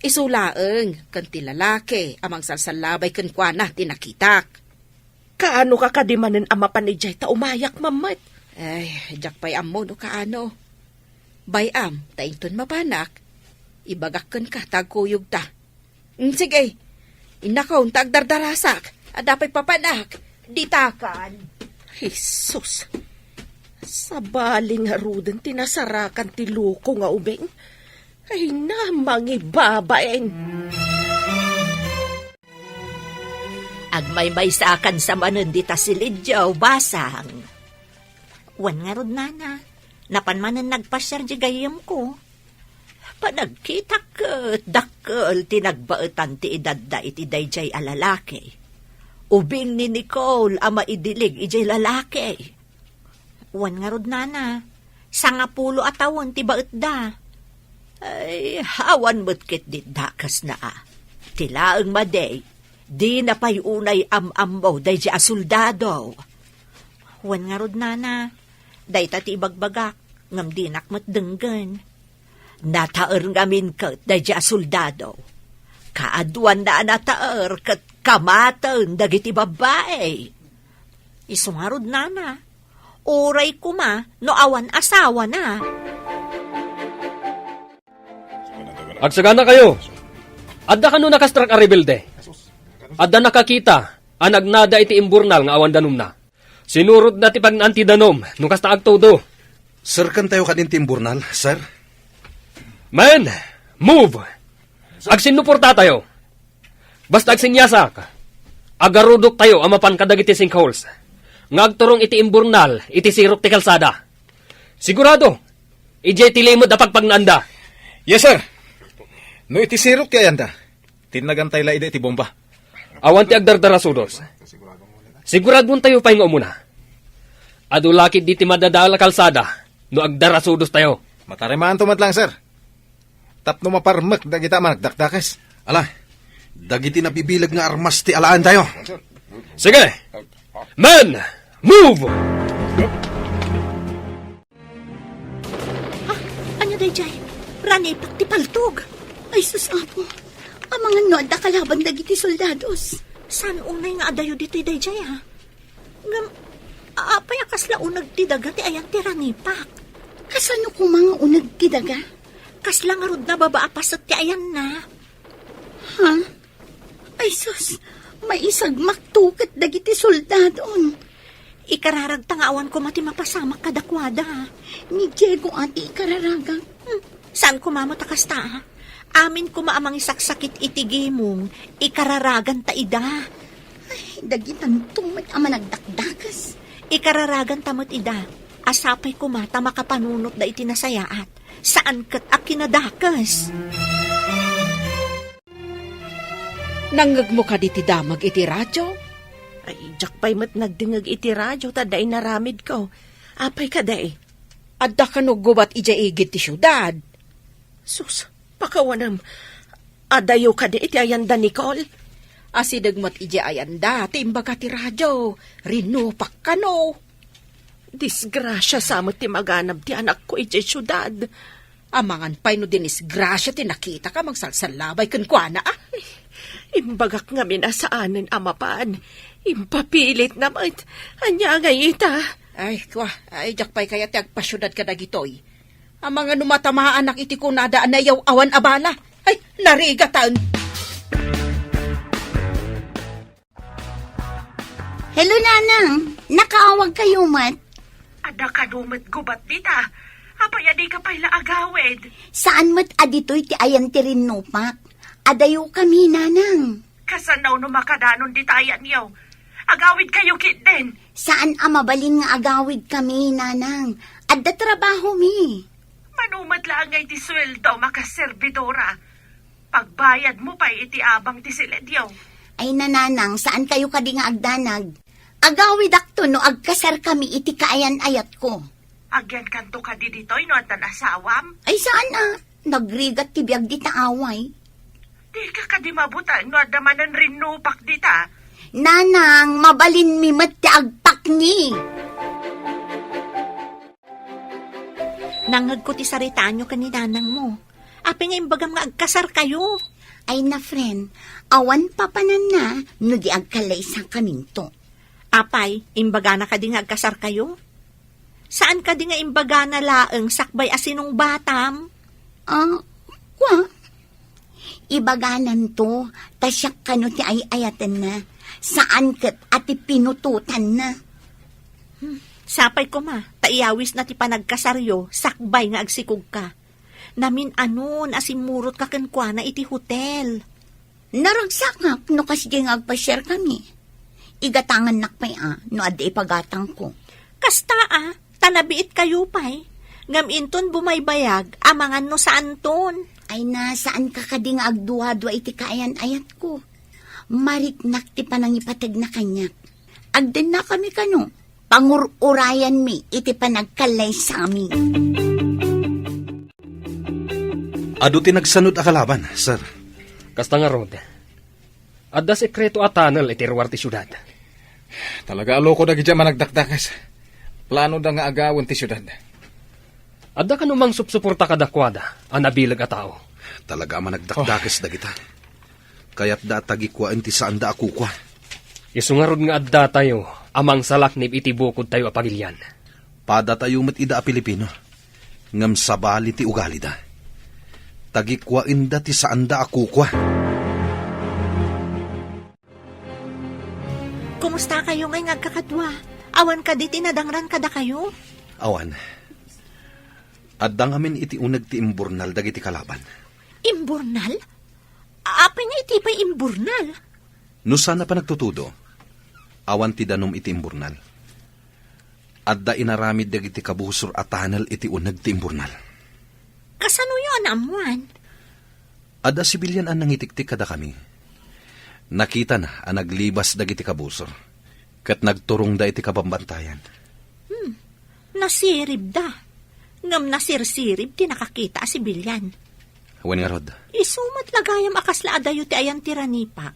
Isu laeng ken ti lalaki a mangsalsallabay kenkuana ti nakitak. Kaanoka kadi manen a mapan idiay ta umayak met? Ay, diak pay ammo no kaano. Bay-am ta inton mapanak, ibagak kenka ta agkuyogta. Mm, sige, innakon ta agdardarasak. Adda pay papanak. Ditakan. Jesus! Sabali ngaruden ti nasarakan ti loko nga ubing. Ay na, mangibabain! Agmaymaysakansa manen dita silidiaw, basang. Wen ngarud, nana, napan manen nagpasiar di gayyemko. Panagkitak ket dakkel ti nagbaetan ti edadda iti daydiay a lalaki. Ubing ni Nicole a maidilig idiay lalaki. Wen ngarud, nana, sangapulo a tawen ti baetda. Ay, awan met ketdi dakesna a. Ti laeng madi, dina pay unay am-ammo daydiay a soldado. Wen ngarud, nana, dayta ti ibagbagak, ngem dinak met denggen. Nataer ngamin ket daydiay a soldado. Kaaduanna a nataer ket kamaten dagiti babbai. Isu ngarud, nana, uray koma no awan asawana. Agsaganakayo. Adda kano nakastrak a rebelde? Adda nakakita a nagnada iti imburnal nga awan danumna. Sinurotna ti pagnaan ti danum no kasta agtudo. Serkentayo kadin ti imburnal, sir? Men, move! Agsinnuportatayo. Basta agsinyasak, agarudoktayo a mapan kadagiti sinkholes nga agturong iti imburnal iti sirok ti kalsada. Sigurado, idiay ti limed a pagpagnaanda. Yes, sir. No iti sirok ti ayanda, tinnagantay la idi iti bomba. Awan ti agdardarasudos. Siguraduentayo pay nga umuna. Adu la ketdi ti madadael a kalsada no agdarasudostayo. Matarimaanto met lang, sir. Tapno maparmek dagita a managdakdakes. Ala, dagiti nabibileg nga armas ti alaentayo. Sige! Men! Move! Ah, ania daydiay? Ranipak ti paltog. Ay, sus, Apo. Amangan no adda kalaban dagiti soldados. Saan unay nga adayo ditoy daydiay, a? Ngem, apay a kasla uneg ti daga ti ayan ti ranipak? Kasano koma nga uneg ti daga? Kasla ngarud nababa a paset ti ayanna. Ha? Ay sus, maisagmakto ket dagiti soldadon. Ikararagta nga awan koma ti mapasamak kadakuada. Ni Diego a ti ikararagak. Hmm, saan koma met a kasta, a? Amin koma a mangisaksakit iti gimong, ikararaganta ida. Ay, dagitanto met a managdakdakes. Ikararaganta met ida, a sapay koma ta makapanunotda iti nasayaat, saan ket a kinadakes. Nangngegmo kadi ti damag iti radio? Ay, diak pay met nagdengngeg iti radio ta adda inaramidko. Apay kadi? Adda kano gubat idiay igid ti siudad? Sus, pakawanem. Adayo kadi iti ayanda, Nicole? Asideg met idiay ayanda ti imbaga ti radio. Rinupak kano. Disgrasia sa met ti maganab ti anakko idiay siudad. Amangan pay no dinisgrasia ti nakitak a mangsalsallabay kenkuana, a? Imbagak ngamin a saanen a mapan. Impapilitna met. Ania ngay ita? Ay, kua, ay, diak pay kayat ti agpasiudad kadagitoy. Amangan no matamaanak iti kunada a nayaw-awan a bala. Ay, narigatan! Hello, Nanang. Nakaawag kayo met? Adda kano met gubat dita. Apay a dika pay la agawid? Saan met a ditoy ti ayan ti rinnupak? Adayo kami, Nanang. Kasano no makadanon dita ayanyo? Agawid kayo ketdin. Saan a mabalin nga agawid kami, Nanang. Adda trabaho mi. Mano met la ngay ti sueldo, makaserbidora. Pagbayadmo pay iti abang ti siledyo. Ay, Nanang, saan kayo kadi nga agdanag? Agawidakto no agkasar kami iti kaayan-ayatko. Agyankanto kadi ditoy no addan asawam? Ay, saan a. Nagrigat ti biag dita away. Dika kadi mabuteng no adda manen rinnupak dita? Nanang, mabalin mi met ti agpakni. Nangngegko ti saritaanyo ken ni nanangmo. Apay nga imbagam nga agkasarkayo? Ay na, friend, awan papananna no di agkalaysakaminto. Apay, imbagana kadi nga agkasarkayo? Saan kadi nga imbagana laeng sakbay a sinungbatam? Ah, kua? Ibagananto, ta siak kano ti ay-ayatenna. Saan ket a ti pinutotanna. Hmm, sapay koma, ta iyawisna ti panagkasaryo sakbay nga agsikogka. Namin-anon a simmurotka kenkuana iti hotel. Naragsakak no kasdi nga agpasiarkami. Igatangannak pay a no adda ipagatangko. Kasta a, ta nabiitkayo pay. Ngem inton bumaybayag, amangan no saanton. Ay na, saanka kadi nga agduadua iti kaayan-ayatko. Mariknak ti panangipategna kaniak. Agdennakami kano, pangur-urayanmi iti panagkallaysami. Adu ti nagsanud a kalaban, sir. Kasta ngarud, adda sekreto a tunnel iti ruar ti siudad. Talaga a loko dagiti managdakdakes. Planoda nga agawen ti siudad. Adda kano mangsupsuporta kadakuada a nabileg a tao? Talaga a managdakdakes dagita. Kayatda a tagikuaen ti saanda a kukua. Isu ngarud nga addatayo a mangsalaknib iti bukodtayo a pagilian. Padatayo met ida a Pilipino, ngem sabali ti ugalida. Tagikuaenda ti saanda a kukua. Kumusta kayo ngay nga agkakadua? Awan kadi ti nadangran kadakayo? Awan. Adda ngamin iti uneg ti imburnal dagiti kalaban. Imburnal? Apay nga iti pay imburnal? No saan a panagtutudo, awan ti danum iti imburnal. Adda inaramid dagiti kabusor a tunnel iti uneg ti imburnal. Kasanoyo a naammuan? Adda sibilian a nangitiktik kadakami. Nakitana a naglibas dagiti kabusor, ket nagturongda iti kabambantayan. Hmm, nasiribda. Ngem nasirsirib ti nakakita a sibilian. Wen ngarud. Isu met la gayam a kasla adayo ti ayan ti ranipak,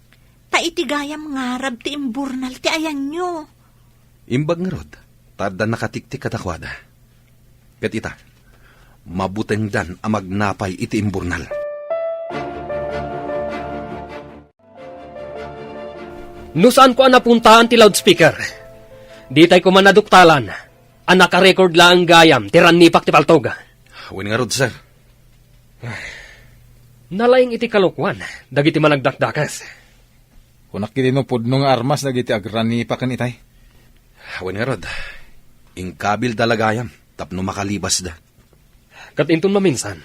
ta iti gayam ngarab ti imburnal ti ayanyo. Imbag ngarud, ta adda nakatiktik kadakuada. Ket ita, mabutengdan a magnapay iti imburnal. No saanko a napuntaan ti loudspeaker, ditay koma naduktalan a nakarecord laeng gayam ti rannipak ti paltog. Wen ngarud, sir. Nalaing iti kalokuan dagiti managdakdakes. Kunak iti no pudno nga armas dagiti agranipaken itay. Wen ngarud, inkabilda la gayam tapno makalibasda. Ket inton maminsan,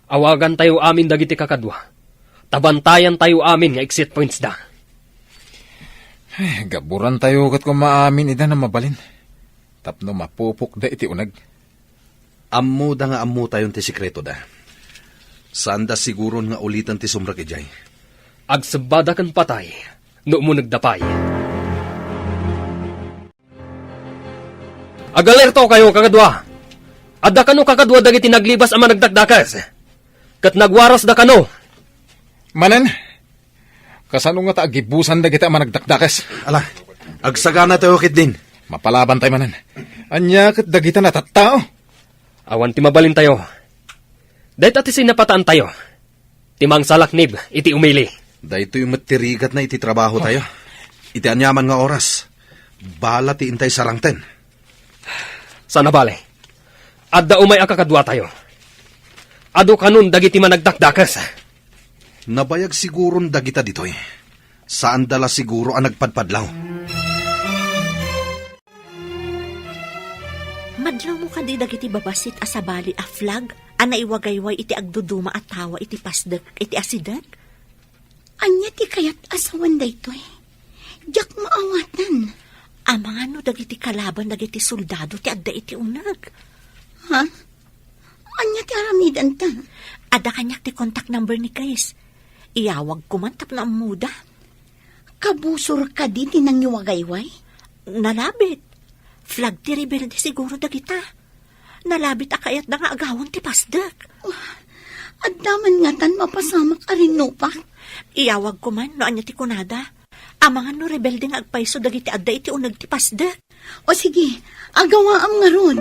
awagantayo amin dagiti kakadua, ta bantayantayo amin nga exit pointsda. Ay, gaburantayo ket koma amin ida no mabalin, tapno mapupokda iti uneg. Ammoda nga ammotayon ti sekretoda. Saanda siguron nga uliten ti sumrek idiay. Agsebbada ken patay no umunegda pay. Agalertokayo, kakadua! Adda kano kakadua dagiti naglibas a managdakdakes, ket nagwarasda kano. Manen, kasano ngata agibusan dagiti a managdakdakes? Ala, agsaganatayo ketdin. Mapalabantay manen. Ania ket dagita natattao? Awan ti mabalintayo. Dayta ti sinapataantayo. Ti mangsalaknib iti umili. Daytoy met ti rigatna iti trabahotayo. Iti aniaman nga oras, bala ti intay sarangten. Saan a bale, adda umay a kakaduatayo. Adu kanon dagiti managdakdakes. Nabayag siguron dagita ditoy. Saanda la siguro a nagpadpadlaw. Madlawmo kadi dagiti babassit a sabali a flag a naiwagayway iti agduduma a tawa iti pasdek iti asideg? Ania ti kayat a sawen daytoy? Diak maawaten. Amangan no dagiti kalaban dagiti soldado ti adda iti uneg. Ha? Ania ti aramidenta? Adda kaniak ti contact number ni Chris. Iyawagko man tapno ammoda. Kabusor kadi ti nangiwagayway? Nalabit. Flag ti rebelde siguro dagita. Nalabit a kayatda nga agawen ti pasdek. Adda man ngatan mapasamak a rinnupak? Iyawagko man no ania ti kunada. Amangan no rebelde nga agpayso dagiti adda iti uneg ti pasdek. O sige, agawaam ngarud.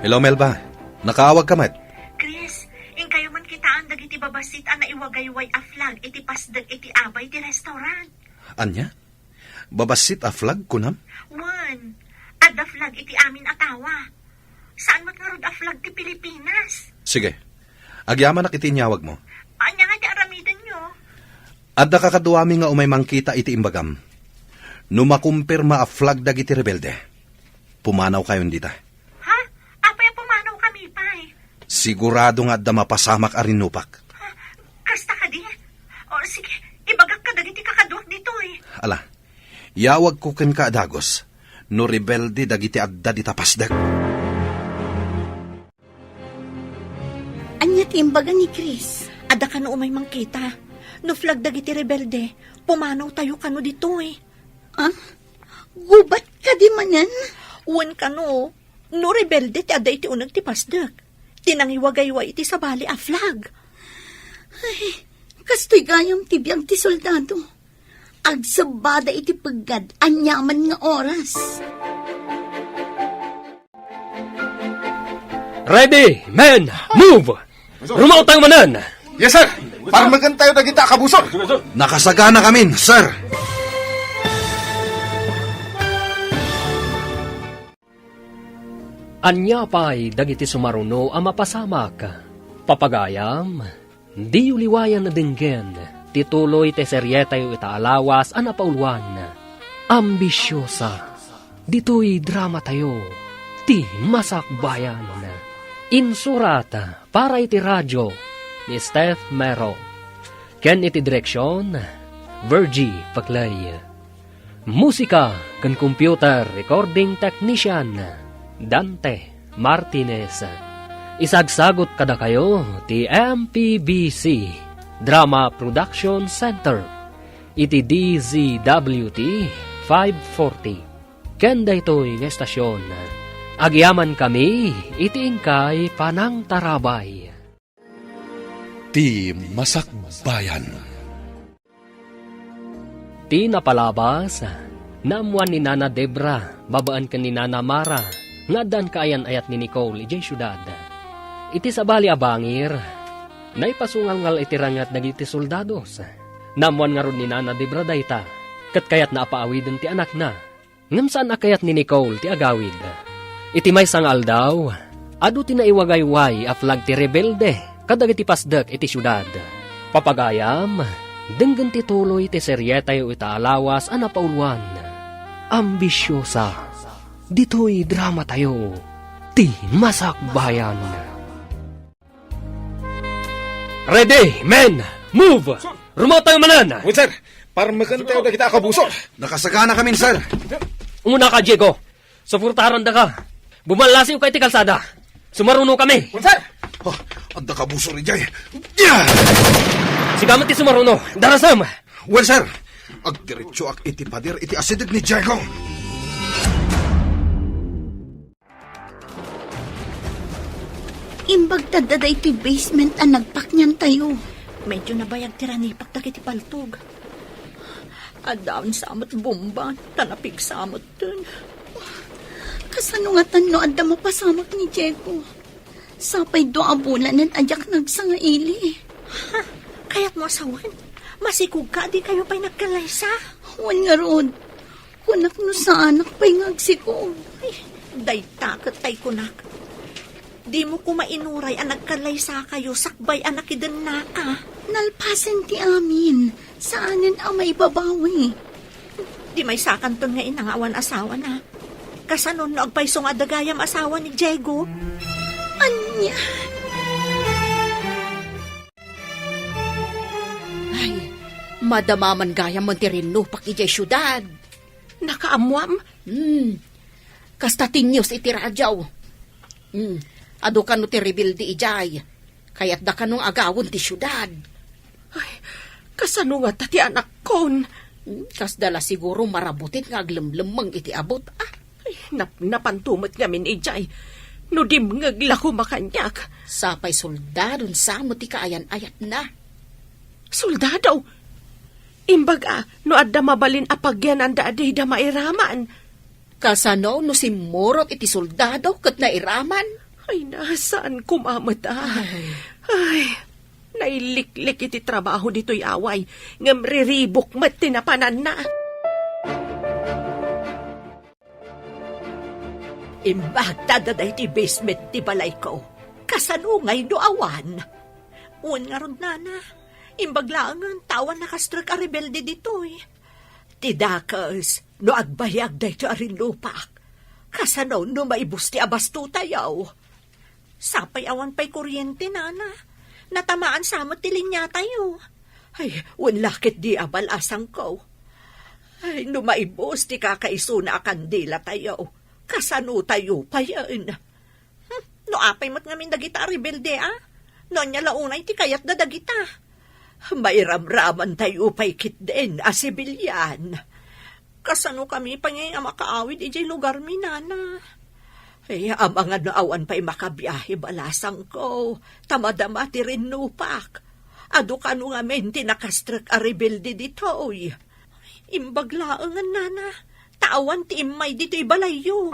Hello, Melba. Nakaawagka met? Chris, inkayo man kitaan dagiti babassit a naiwagayway a flag iti pasdek iti abay ti restaurant. Ania? Babassit a flag, kunam? Wen, adda flag iti amin a tawa. Saan met ngarud a flag ti Pilipinas. Sige. Agyamanak iti inyawagmo. Ania nga ti aramidenyo? Adda kakaduami nga umay mangkita iti imbagam. No makumpirma a flag dagiti rebelde, pumanawkayon dita. Ha? Apay a pumanawkami pay? Sigurado nga adda mapasamak a rinnupak. Ha? Kasta kadi? O, sige, ibagak kadagiti kakaduak ditoy. Ala, yawagko kenka a dagus no rebelde dagiti adda dita pasdek. Ania ti imbaga ni Chris? Adda kano umay mangkita. No flag dagiti rebelde, pumanawtayo kano ditoy. Ah? Gubat kadi manen? Wen kano, no rebelde ti adda iti uneg ti pasdek, ti nangiwagayway iti sabali a flag. Ay, kastoy gayam ti biag ti soldado. Agsebbada iti peggad aniaman nga oras. Ready, men, move! Rumaotayo manen! Yes, sir! Parmekentayo dagita a kabusor! Nakasaganakamin, sir! Ania pay dagiti sumaruno a mapasamak? Papagayam, diyo liwayan a denggen ti tuloy ti serietayo ita a lawas a napauluan, Ambisiosa. Ditoy dramatayo, Ti Masakbayan. Insurat para iti radio ni Steph Mero, ken iti direksion, Virgie Paclay. Musika ken computer recording technician, Dante Martinez. Isagsagut kadakayo ti M P B C Drama Production Center iti D Z W T five forty. Ken daytoy nga estasion, agyamankami iti inkay panangtarabay. Ti Masakbayan. Ti napalabas, naammoan ni Nana Debra babaen ken ni Nana Mara nga addaan kaayan-ayat ni Nicole idiay siudad. Iti sabali a bangir, naipasungalngal iti ranget dagiti soldados. Naammoan ngarud ni Nana Debra dayta, ket kayatna a paawiden ti anakna. Ngem saan a kayat ni Nicole ti agawid. Iti maysa nga aldaw, adu ti naiwagayway a flag ti rebelde kadagiti pasdek iti siudad. Papagayam, denggen ti tuloy ti serietayo ita a lawas a napauluan, Ambisiosa. Ditoy dramatayo, Ti Masakbayan. Ready, men! Move! Sir! Rumaotayo manen! Wen, sir! Parmekentayo dagita a kabusor! Nakasaganakamin, sir! Umunaka, Diego! Suportarandaka! Bumallasiwka iti kalsada! Sumarunokami! Wen, sir! Oh, Adda kabusor idiay. Yeah! Sika met ti sumaruno. Darasam! Well, sir. Agdiretsoak iti pader iti asideg ni Diego. Imbag ta adda daytoy basement a nagpakniantayo. Medyo nabayag ti ranipak dagiti paltog. Addaon sa met bomba, ta napigsa metten. Kasano ngatan no adda mapasamak ni Diego? Sapay dua a bulanen a diak nagsangaili. Ha? Kayatmo a sawen? Masikog ka, di kayo pay nagkalaysa? Wen ngarud, kunak no saanak pay nga agsikog. Ay, dayta ket tay kunak. Dimo koma inuray a nagkalaysa kayo sakbay a nakidennaka. Nalpasen ti amin. Saanen a maibabawi. Di maysakanton nga ina nga awan asawana. Kasano no agpayso nga adda gayam asawa ni Diego? Ania? Ay, madama man gayam ti rinnupak idiay siudad. Nakaammoam? Hmm. Kasta ti news iti radio. Hmm. Adu kano ti rebelde idiay. Kayatda kano nga agawon ti siudad. Ay, kasano ngata ti anakkon? Hmm, kasda la siguro marabutit nga aglemlemmeng iti abut, ah. Ay, nap-, napanto met ngamin idiay. No dimngeg la koma kaniak. Sapay soldadon sa met ti kaayan-ayatna. Soldado? Imbag a, no adda mabalin a pagyananda a dida mairaman. Kasano no simmurot iti soldado ket nairaman? Ay, na, saan koma met a? Ay. Ay, nailiklik iti trabaho ditoy away, ngem riribuk met ti napananna. Imbag ta adda daytoy basement ti balayko. Kasano ngay no awan? Wen ngarud, nana. Imbag laengen ta awan nakastrek a rebelde ditoy. Ti dakes, no agbayag daytoy a rinnupak, kasano no maibus ti abastotayo? Sapay awan pay kuryente, nana. Natamaan sa met ti linyatayo. Ay, wen la ketdi a balasangko. Ay, no maibus ti kakaisuna a kandilatayo, kasanotayo payen? Hmm, no apay met ngamin dagita a rebelde, a? No ania la unay ti kayatda dagita? Mairamramantayo pay ketdin a sibilian. Kasano kami pay ngay a makaawid idiay lugarmi, nana? Ay, amangan no awan pay makabiahe balasangko, ta madama ti rinnupak. Adu kano ngamin ti nakastrek a rebelde ditoy. Imbag laengen, nana, ta awan ti immay ditoy balayyo.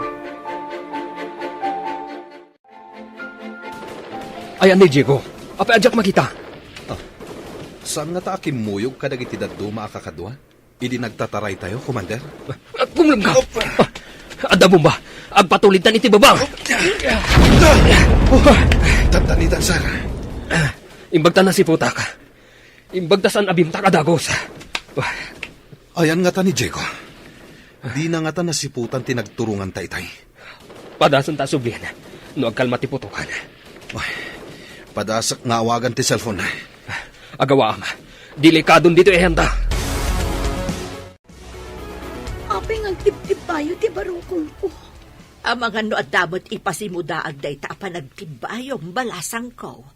Ayan ni Diego. Apay a diak makita? Ah, saan ngata a kimmuyog kadagiti dadduma a kakadua? Idi nagtataraytayo, Commander? Ah, kumlem ka! Ah, adda bomba! Agpatulidtan iti baba! Tantanitan, sir. Ah, imbag ta nasiputak. Imbag ta saan a bimtak a dagus. Ah. Ayan ngata ni Diego. Dina ngata nasiputan ti nagturonganta itay. Padasenta a sublien no agkalma ti putokan. Ay, padasek nga awagan ti cellphone. Agawaam. Delikadon ditoy ayanta. Apay nga agtibtibbayo ti barukongko? Amangan no adda met ipasimudaag dayta a panagtibbayom, balasangko.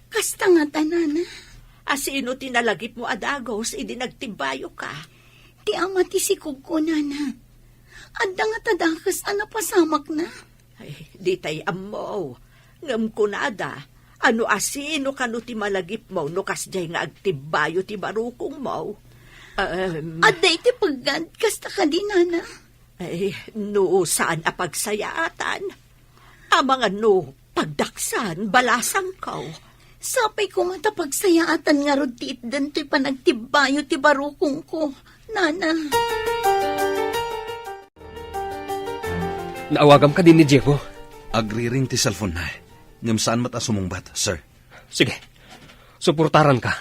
Kasta ngata, nana. A sino ti nalagipmo a dagus idi nagtibbayoka? Ti ama ti sikogko, nana. Adda ngata dakes a napasamakna. Ay, ditay ammo. Ngem kunada, ano a sino kano ti malagipmo no kasdiay nga agtibbayo ti barukongmo? Em. Adda iti peggad, kasta kadi, nana? Ay, no saan a pagsayaatan, amangan no pagdaksan, balasangko. Sapay koma ta pagsayaatan ngarud ti itden toy panagtibbayo ti barukongko, nana. Naawagam kadi ni Diego? Agriring ti cellphone na, ngem saan met a sumungbat, sir. Sige. Suportaranka.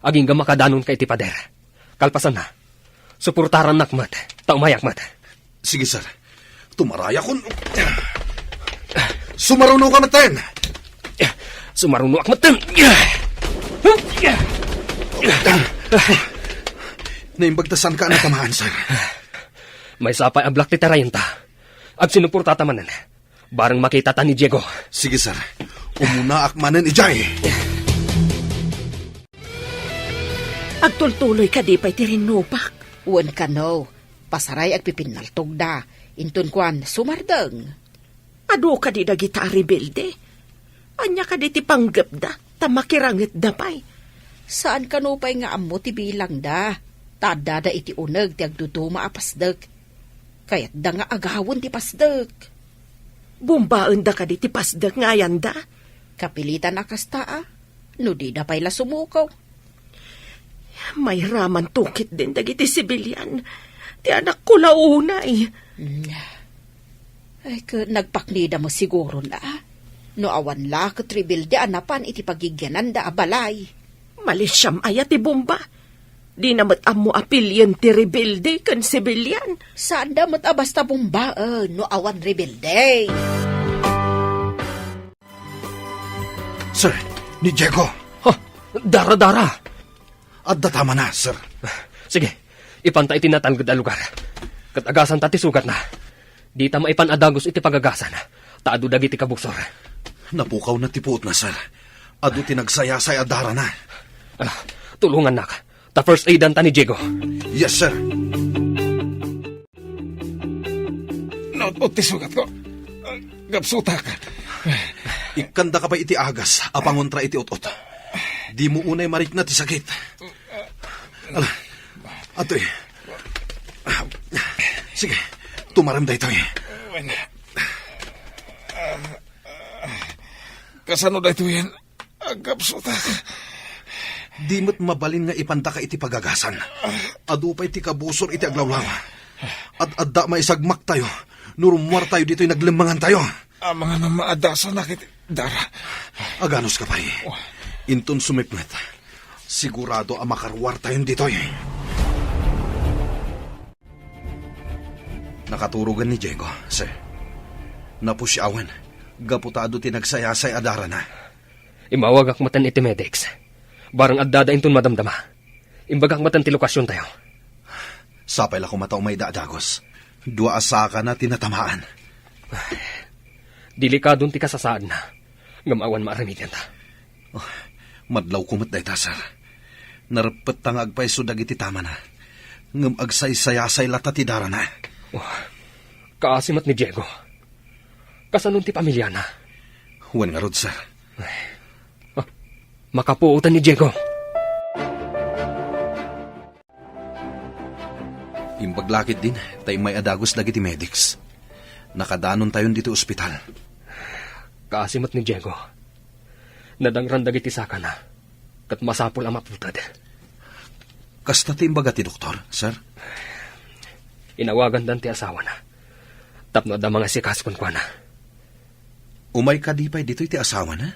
Agingga makadanonka iti pader. Kalpasanna, suportarannak met, ta umayak met. Sige, sir. Tumarayakon. Sumarunoka metten. Sumarunoak metten. Naimbag ta saanka a natamaan, sir. Maysa pay a black ti tarayenta. Agsinuportata manen. Bareng makitata ni Diego. Sige, sir. Umunaak manen idiay. Agtultuloy kadi pay ti rinnupak? Wen kano, pasaray agpipinnaltogda, inton kuan, sumardeng. Adu kadi dagita a rebelde? Ania kadi ti panggepda, ta makirangetda pay? Saan kano pay nga ammo ti bilangda, ta addada iti uneg ti agduduma a pasdek. Kayatda nga agawen ti pasdek. Bumbaenda kadi ti pasdek nga ayanda? Kapilitan a kasta a, no dida pay la sumuko. Mayramanto ketdin dagiti sibilian. Ti anakko la unay. Mm. Ay, ket nagpaknida met siguron a. No awan la ket rebelde a napan iti pagigyananda a balay. Malisiam aya ti bomba? Dina met ammo a pilien ti rebelde ken sibilian. Saanda met a basta bombaen no awan rebelde. Sir, ni Diego. Ha? Dara, dara! Adda tamana, sir. Sige, ipanta iti natalged a lugar. Ket agasanta ti sugatna. Dita maipan a dagus iti pagagasan, ta adu dagiti kabusor. Napukawna ti puotna, sir. Adu ti nagsayasay a darana. Ah, tulongannak. Ta first aidanta ni Diego. Yes, sir. Naut-ot ti sugatko. Gapsutak. Ikkandaka pay iti agas a pangontra iti ut-ot. Dimo unay marikna ti sakit. Ala, atoy. Sige, tumarem daytoy. Wen. Kasano daytoyen? Agkapsutak. Di met mabalin nga ipantaka iti pagagasan. Adu pay ti kabusor iti aglawlaw. Ad-adda maisagmaktayo no rummuartayo ditoy naglemmangantayo. Amangan a maadasanak iti dara. Aganuska pay. Inton sumipnget, sigurado a makaruartayon ditoy. Nakaturogen ni Diego, sir. Napusiawen, gapu ta adu ti nagsayasay a darana. Immawagak metten iti medics. Bareng addada inton madamdama. Imbagak metten ti lokasiontayo. Sapay la koma ta umayda a dagus. Dua a sakana ti natamaan. Delikadon ti kasasaadna, ngem awan maaramidenta. Oh, madlawko met dayta, sir. Nareppetta nga agpayso dagiti tamana, ngem agsaysayasay latta ti darana. Oh, kaasi met ni Diego. Kasano ti pamiliana? Wen ngarud, sir. Ay. Ah, makapuotan ni Diego. Imbag la ketdin ta immay a dagus dagiti medics. Nakadanontayon ditoy ospital. Kaasi met ni Diego. Nadangran dagiti sakana, ket masapul a maputed. Kasta ti imbaga ti doktor, sir? Inawagandan ti asawana tapno adda mangasikaso kenkuana. Umay kadi pay ditoy ti asawana?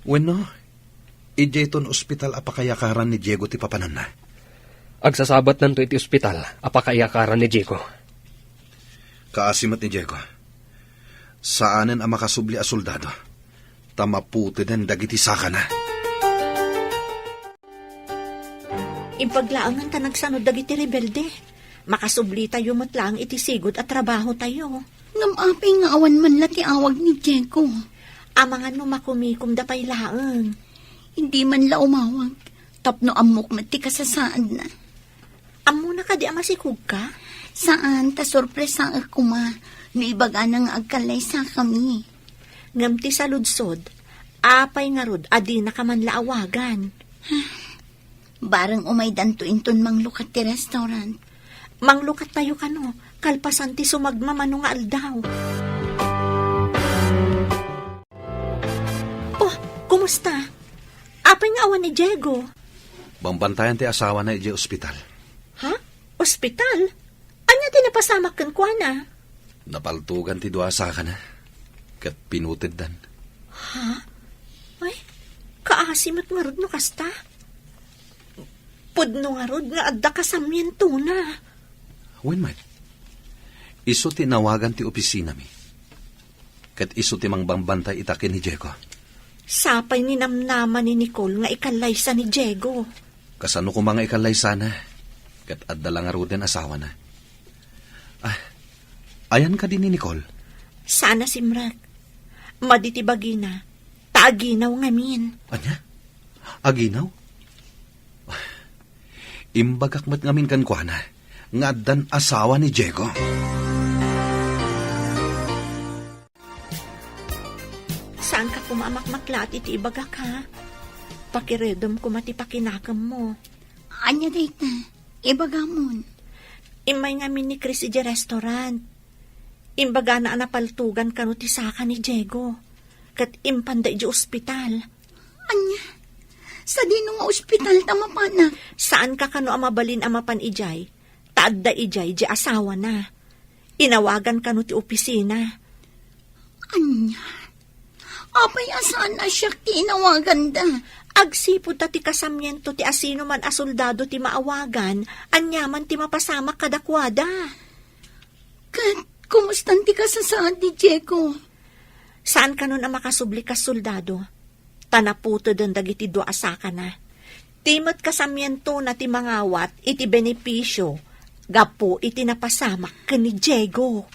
Wenno, idiayton ospital a pakayakaran ni Diego ti papananna? Agsasabatnanto iti ospital a pakayakaran ni Diego. Kaasi met ni Diego. Saanen a makasubli a soldado, ta maputeden dagiti sakana. Imbag laengen ta nagsanud dagiti rebelde. Makasublitayo met laeng iti sigud a trabahotayo. Ngem apay nga awan man la ti awag ni Diego? Amangan no makumikomda pay laeng. Hindi man la umawag, tapno ammok met ti kasasaadna. Ammona kadi a masikogka? Saan, ta sorpresaek koma no ibagana nga agkallaysakami. Ngem ti saludsod, apay ngarud a dinaka man la awagan? Bareng umaydanto inton manglukat ti restaurant. Manglukattayo kano, kalpasan ti sumagmamano nga aldaw. Oh, kumusta? Apay nga awan ni Diego? Bambantayan ti asawana idiay ospital. Ha? Ospital? Ania ti napasamak kenkuana? Napaltogan ti dua a sakana, ket pinuteddan. Ha? Ay, kaasi met ngarud no kasta. Pudno ngarud nga adda kasamientona. Wen met, isu ti nawagan ti opisinami. Ket isu ti mangbambantay ita ken ni Diego. Sapay ninamnama ni Nicole nga ikallaysa ni Diego. Kasano koma nga ikallaysana? Ket adda la ngaruden asawana. Ah, ayan kadi ni Nicole? Saan a simrek. Madi ti bagina, ta Aginaw ngamin. Ania? Aginaw? Imbagak met ngamin kenkuana nga addan asawa ni Diego. Saanka koma a makmaklat iti ibagak, ha? Pakiredem koma ti pakinakemmo. Ania dayta? Ibagamon. Immay ngamin ni Chris idiay restaurant. Imbagana a napaltugan kano ti saka ni Diego, ket impanda idiay ospital. Ania? Sadino nga ospital ta mapanak? Saanka kano a mabalin a mapan idiay, ta adda idiay diay asawana. Inawagan kano ti opisina. Ania? Apay a saan a siak ti inawaganda? Agsipud ta ti kasamiento ti asinoman a soldado ti maawagan, aniaman ti mapasamak kadakuada. Ket kumustan ti kasasaad ni Diego? Saan kanon a makasubli kas soldado, ta naputeden dagiti dua a sakana. Ti met kasamientona ti mangawat iti benepisio gapu iti napasamak ken ni Diego.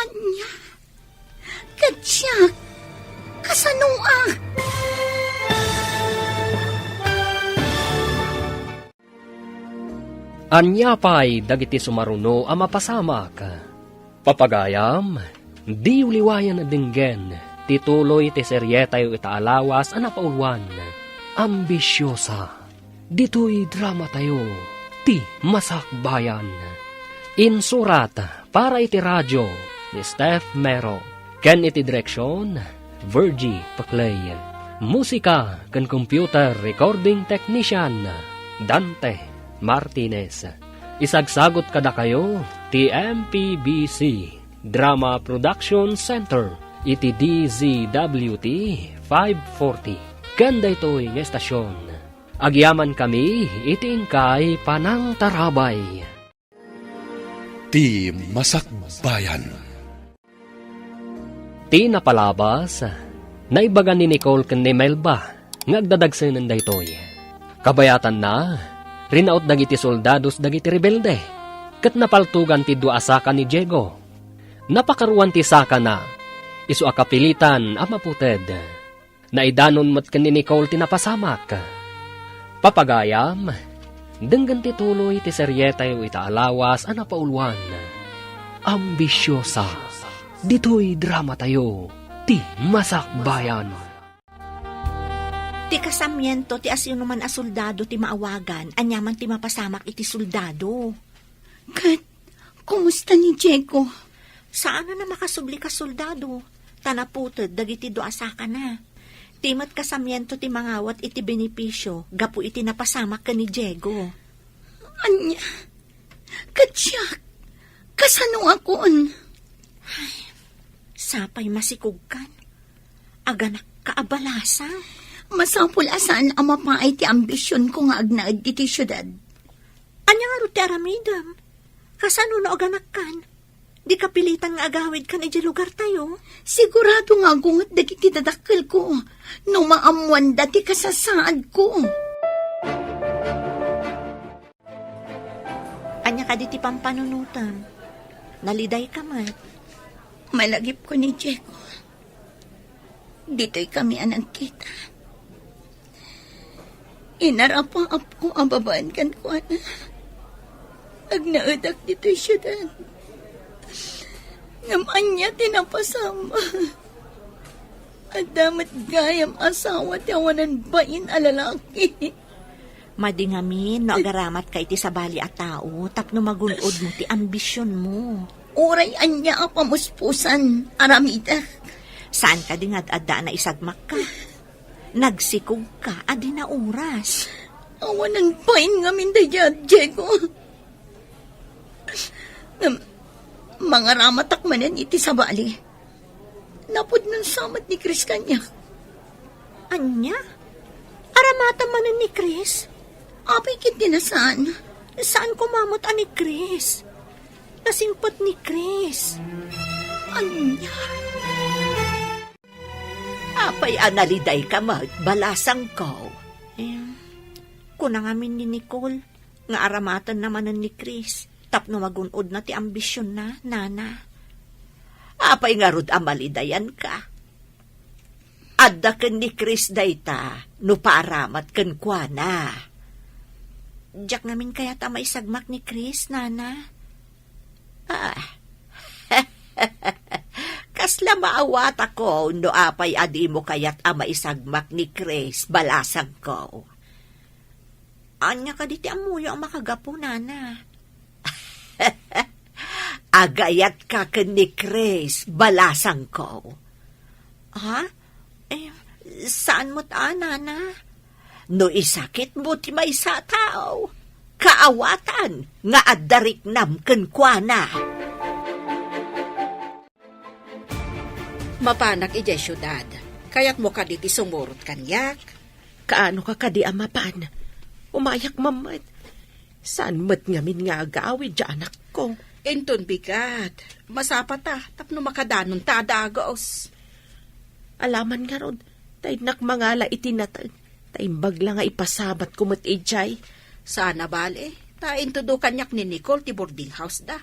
Ania? Ket siak, kasanoak? Ania pay dagiti sumaruno a mapasamak? Papagayam, diyo liwayan a denggen ti tuloy ti serietayo ita a lawas a napauluan, Ambisiosa. Ditoy dramatayo, Ti Masakbayan. Insurat para iti radio ni Steph Mero. Ken iti direksion, Virgie Paclay. Musika ken computer recording technician, Dante Martinez. Isagsagut kadakayo ti M P B C Drama Production Center iti D Z W T five forty. Ken daytoy nga estasion, agyamankami iti inkay panangtarabay. Ti Masakbayan. Ti napalabas, naibaga ni Nicole ken ni Melba nga agdadagsenen daytoy. Kabayatanna, rinaut dagiti soldados dagiti rebelde, ket napaltugan ti dua a saka ni Diego. Napakaruan ti sakana, isu a kapilitan a maputed. Naidanon met ken ni Nicole ti napasamak. Papagayam, denggen ti tuloy ti serietayo ita a lawas a napauluan, Ambisiosa. Ditoy dramatayo, Ti Masakbayan. Ti kasamiento ti asinoman a soldado ti maawagan, aniaman ti mapasamak iti soldado. Ket kumusta ni Diego? Saan a makasubli kas soldado, ta naputed dagiti dua a sakana. Ti met kasamiento ti mangawat iti benepisio gapu iti napasamak ken ni Diego. Ania? Ket siak, kasanoakon? Ay, sapay masikogkan. Aganakka a balasang. Masapul a saan a mapaay ti ambisionko nga agnaed ditoy siudad. Ania ngarud ti aramidem? Kasano no aganakkan? Di kapilitan nga agawidkan idiay lugartayo? Sigurado nga agunget dagiti dadakkelko no maammoanda ti kasasaadko. Ania kadi ti pampanunotem? Nalidayka met. Malagipko ni Diego. Ditoy kami a nagkita. Inarapaapko a babaen kenkuana. Agnaedak ditoy siudad. Ngem ania ti napasamak? Adda met gayam asawa ti awanan bain a lalaki. Madi ngamin no agaramatka iti sabali a tao tapno magun-odmo ti ambisionmo. Uray ania a pamuspusan, aramidek. Saan kadi nga ad-adda a naisagmakka? Nagsikogka a di nauras. Awanan bain ngamin daydiay, Diego. Ngem, mangaramatak manen iti sabali. Napudnon sa met ni Chris kaniak. Ania? Aramatam manen ni Chris? Apay ket di na saan? Saan koma met a ni Chris? Nasingpet ni Chris. Ania? Apay a nalidayka met, balasangko? Eh, kuna ngamin ni Nicole nga aramatenna manen ni Chris tapno magun-odna ti ambisionna, nana. Apay ngarud a malidayanka? adda ken ni Chris dayta no para met kenkuana. Diak ngamin kayat a maisagmak ni Chris, Nana. Ah. Kasla maawatako no apay a dimo kayat a maisagmak ni Chris, balasangko. Ania kadi ti ammoyo a makagapu, Nana? Agayatka ken ni Chris, balasangko. Ha? Eh, saan met a, Nana? No isakitmo ti maysa a tao, kaawatan nga adda riknam kenkuana. Mapanak idiay siudad. Kayatmo kadi ti sumurot kaniak? Kaano ka kadi a mapan? Umayak mammet. Saan met ngamin nga agawid diay anakko? Inton bigat, masapata tapno makadanonta a dagus. Alaman ngarud, ta innak mangala iti nateng, ta imbag la nga ipasabatko met idiay. Saan a bale, ta intudo kaniak ni Nicole ti boarding house da.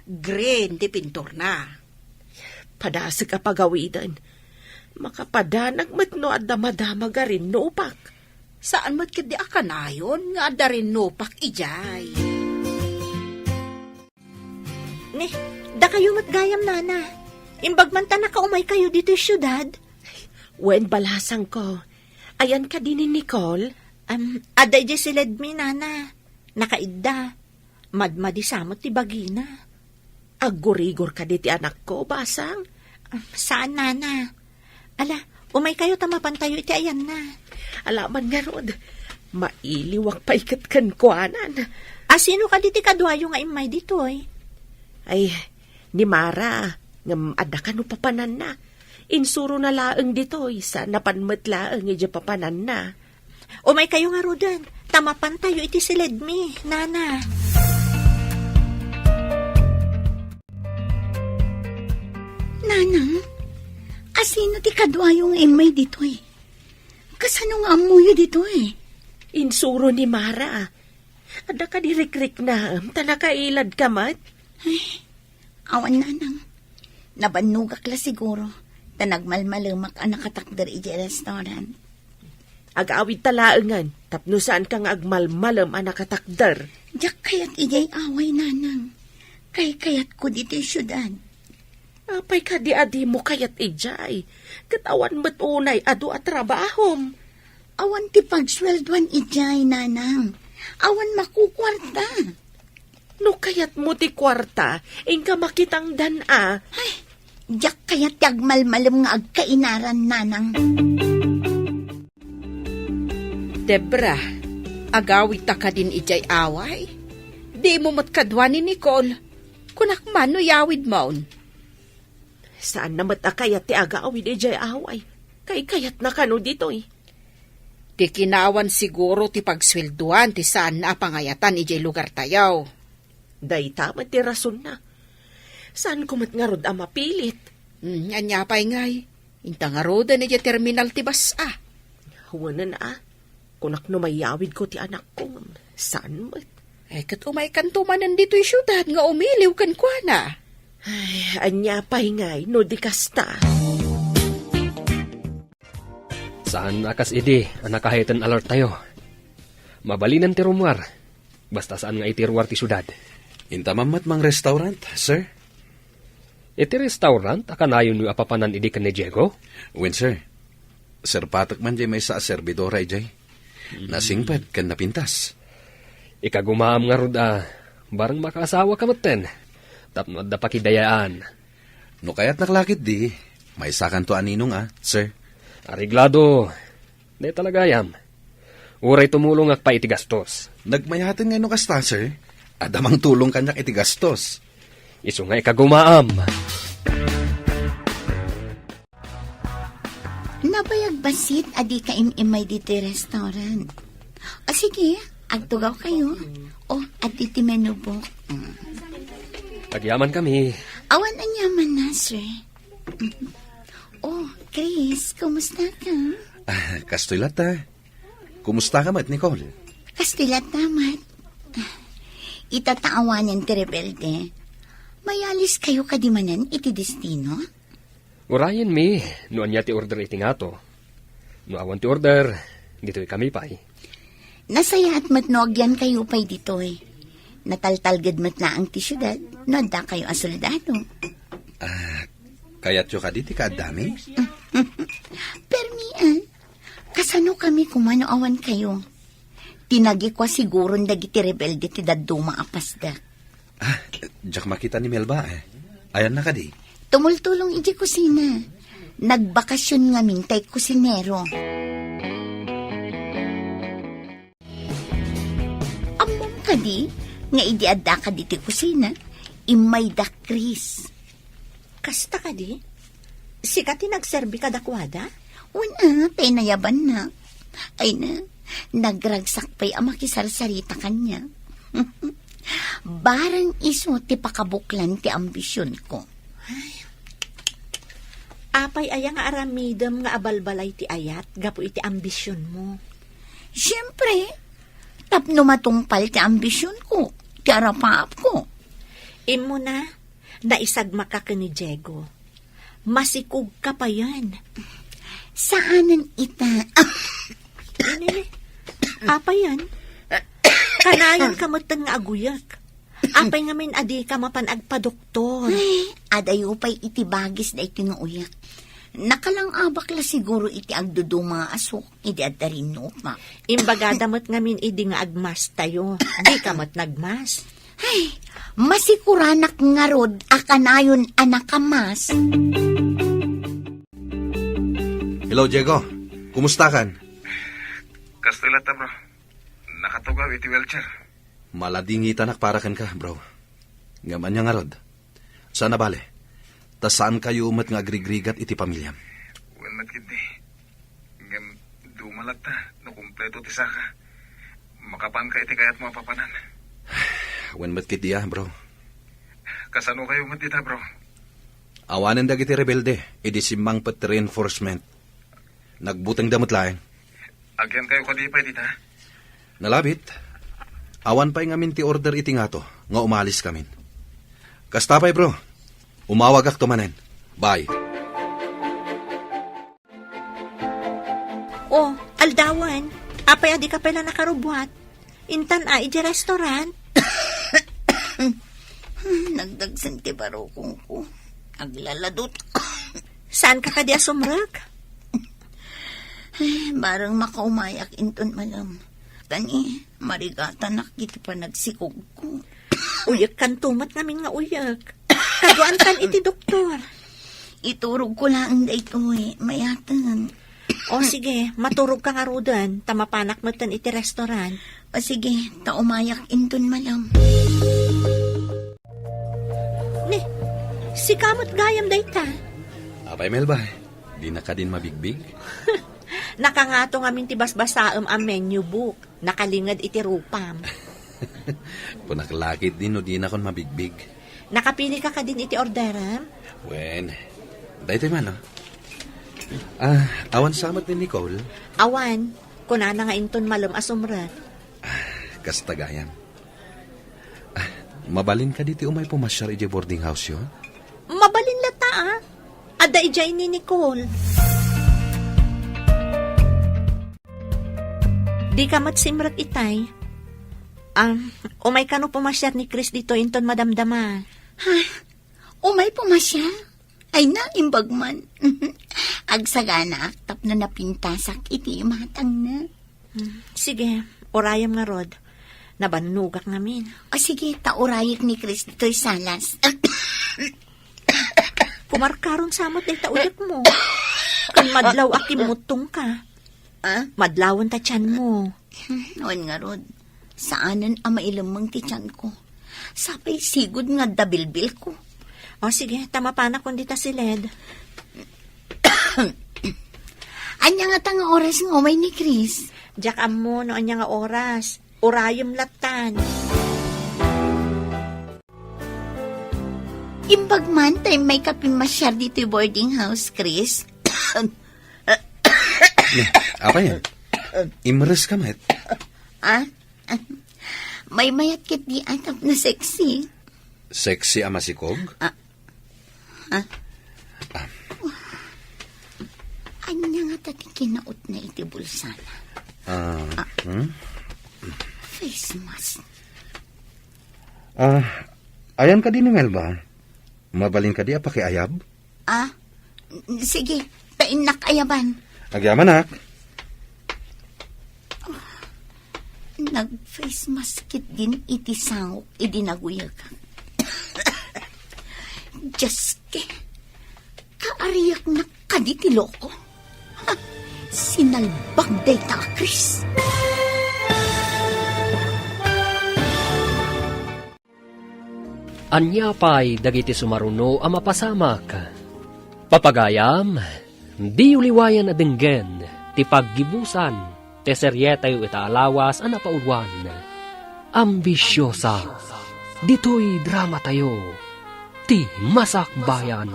Green ti pinturna. Padasek a pagawiden. Makapadanag met no adda madamag a rinnupak. Saan met ketdi a kanayon nga adda rinnupak idiay. Ni, dakayo met gayam, Nana. Imbag man ta nakaumaykayo ditoy siudad. Wen, balasangko. Ayan kadi ni Nicole? Am, adda idiay siledmi, Nana. Nakaidda. Madmadi sa met ti bagina. Aggurigor kadi ti anakko, basang? Am, saan, Nana. Ala, umaykayo ta mapantayo iti ayanna. Alaman ngarud, mailiwak pay ket kenkuanan. A, sino kadi ti kaduayo nga immay ditoy? Ay, ni Mara, ngem adda kano papananna. Insurona laeng ditoy, saan a pan met laeng idiay papananna. Umaykayo ngaruden, ta mapantayo iti siledmi, Nana. Nanang, asino ti kaduayo nga immay ditoy? Kasano nga ammoyo ditoy? Insuro ni Mara. Adda kadi rikriknaem ta nakailadka met? Ay, awan, Nanang. Nabannogak la siguro, ta nagmalmalemak a nakatakder idiay restaurant. Agawidta laengen, tapno saanka nga agmalmalem a nakatakder. Diak kayat idiay away, Nanang. Kaykayatko ditoy siudad. Apay kadi a dimo kayat idiay? Ket awan met unay adu a trabahom. Awan ti pagsueldoan idiay, Nanang. Awan makukuarta. No kayatmo ti kuarta, inka makitangdan a. Ay, diak kayat ti agmalmalem nga agkainaran, Nanang. Debra, agawidta kadin idiay away? Dimo met kadua ni Nicole. Kunak man no iyawidmon. Saanna met a kayat ti agawid idiay away. Kaykayatna kano ditoy. Ti kinawan siguro ti pagsueldoan ti saanna a pangayatan idiay lugartayo. Dayta met ti rasonna. Saanko met ngarud a mapilit. Hmm, ania pay ngay? Inta ngaruden idiay terminal ti bas-a. Wenen a, kunak no mayawidko ti anakko, saan met? Ay, ket umaykanto manen ditoy siudad nga umiliw kenkuana. Ay, ania pay ngay no di kasta? Saan a kas idi a nakaheten alertayo. Mabalinen ti rummuar, basta saan nga iti ruar ti siudad. Inta man met mang restaurant, sir? Iti restaurant a kanayonyo a papanan idi ken ni Diego? Wen, sir. Serpatek man diay maysa a serbidora idiay. Mm. Nasingpet ken napintas. Ikagumaam ngarud a bareng makaasawaka metten tapno adda pakidayaan. No kayatnak la ketdi, maysakanto a ninong a, sir. Areglado. Dayta la gayam. Uray tumulongak pay iti gastos. Nagmayaten ngay no kasta, sir. Adda mangtulong kaniak iti gastos. Isu nga ikagumaam. Nabayag bassit a dika im-immay ditoy restaurant. O sige, agtugawkayo. O, adda ti menu book. Mm. Agyaman kami. Awan aniamanna, sir. O, Chris, kumusta ka? Ah, kastoy latta. Kumusta ka met, Nicole? Kastoy latta met. Ita ta awanen ti rebelde. Mayaliskayo kadi manen iti destino? Urayenmi no ania ti order iti ngato. No awan ti order, ditoy kami pay. Nasayaat met no agyankayo pay ditoy. Nataltalged met laeng ti siudad no addakayo a soldado. Ah, kayatyo kadi ti kaaddami? Permi, ah. Kasano kami koma no awan kayo? Ti nagikua siguron dagiti rebelde ti dadduma a pasdak. Ah, diak makita ni Melba, eh. Ayanna kadi? Tumultulong iti kusina. Nagbakasyon ngamin tay kusinero. Ammom kadi nga idi addaka diti kusina, immay da Chris. Kasta kadi? Sika ti nagserbi kadakuada? Wen a, tay nayabanna. Ay na, nagragsak pay a makisarsarita kaniak. Bareng isu ti pakabuklan ti ambisionko. Ay. Apay aya nga aramidem nga abalbalay ti ayat gapu iti ambisionmo? Siempre, tapno matungpal ti ambisionko, ti arapaapko. Immuna, naisagmaka ken ni Diego. Masikogka payen. Saanen ita. Ini, apayen? Kanayon ka metten nga aguyek. Apay ngamin a dika mapan agpadoktor? Ay, adayo pay iti bagis daytoy nga uyak. Nakalangabak la siguro iti agduduma nga asuk idi adda rinnupa. Imbagada met ngamin idi nga agmastayo. Dika met nagmas. Ay, masikuranak ngarud a kanayon a nakamas. Hello, Diego. Kumusta kan? Kastoy latta, bro. Nakatugaw iti wheelchair. Maladingitanak para kenka, bro. Ngem ania ngarud? Saan a bale? Ta saankayo met nga agrigrigat iti pamiliam. Wen met ketdi. Ngem duma latta no kumpleto ti saka. Makapanka iti kayatmo a papanan. Wen met ketdi a, bro. Kasanokayo met dita, bro? Awanen dagiti rebelde, idi simmangpet ti reinforcement. Nagbutengda met laeng. Agyankayo kadi pay dita? Nalabit. Awan pay ngamin ti order iti ngato nga umaliskamin. Kasta pay, bro. Umawagakto manen. Bye. Oh, aldawan. Apay a dika pay la nakarubbuat? Intan a, iti restaurant? Nagdagsen ti barukongko. Aglaladot. Saanka kadi a sumrek? Ay, bareng makaumayak inton malem. Kani, marigatanak iti panagsikogko. Uyekkanto met ngamin nga uyek. Kaduaankan iti doktor. Iturogko laeng daytoy, mayaten. O sige, maturogka ngaruden, ta mapanak metten iti restaurant. O sige, ta umayak inton malem. Ni, sika met gayam dayta? Apay, Melba, dina kadin mabigbig? Nakangato ngamin ti basbasaem a menu book. Nakalinged iti rupam. Kunak la ketdi no dinakon mabigbig. Nakapilika kadin iti orderem? Wen, daytoy man, oh. Ah, awan sa met ni Nicole? Awan. Kunana nga inton malem a sumrek. Ah, kasta gayam. Ah, mabalin kadi ti umay pumasiar idiay boarding house-yo? Mabalin latta, ah. Adda idiay ni Nicole. Dika met simrek itay. Ah, umay kano pumasiar ni Chris ditoy inton madamdama. Ha? Umay pumasiar? Ay na, imbag man. Agsaganaak tapno napintasak iti imatangna. Hmm, sige, urayem ngarud. Nabannogak ngamin. O sige, ta urayek ni Chris ditoy salas. Kumarkaron sa met dayta uyekmo. Ken madlaw a kimmuttongka. Ah? Madlawen ta tianmo. Hmm, wen ngarud. Saanen a mailemmeng ti tianko. Sapay sigud nga adda bilbilko. O sige, ta mapanakon dita siled. Ania ngata nga oras nga umay ni Chris? Diak ammo no ania nga oras. Urayem lattan. Imbag man ta immay ka pimmasiar ditoy boarding house, Chris. Apayen? Imres ka met? Ah? Maymayat ketdi a tapno sexy. Sexy a masikog? Ah. Ah. Ah. Ania nga Ita ti kinautna iti bulsana. Ah, hmm? Face mask. Ah, ayan kadi ni Melba? Mabalin kadi a pakiayab? Ah, sige, ta innak ayaban. Agyamanak. Nag-face mask ketdin iti sangok idi naguyag. Diyos ke, kaariaknak kadi ti loko. Ha, sinalbag dayta a Chris. Ania pay dagiti sumaruno a mapasamak? Papagayam, diyo liwayan a denggen ti paggibusan ti serietayo ita a lawas a napauluan. Ambisiosa. Ditoy dramatayo, ti Masakbayan.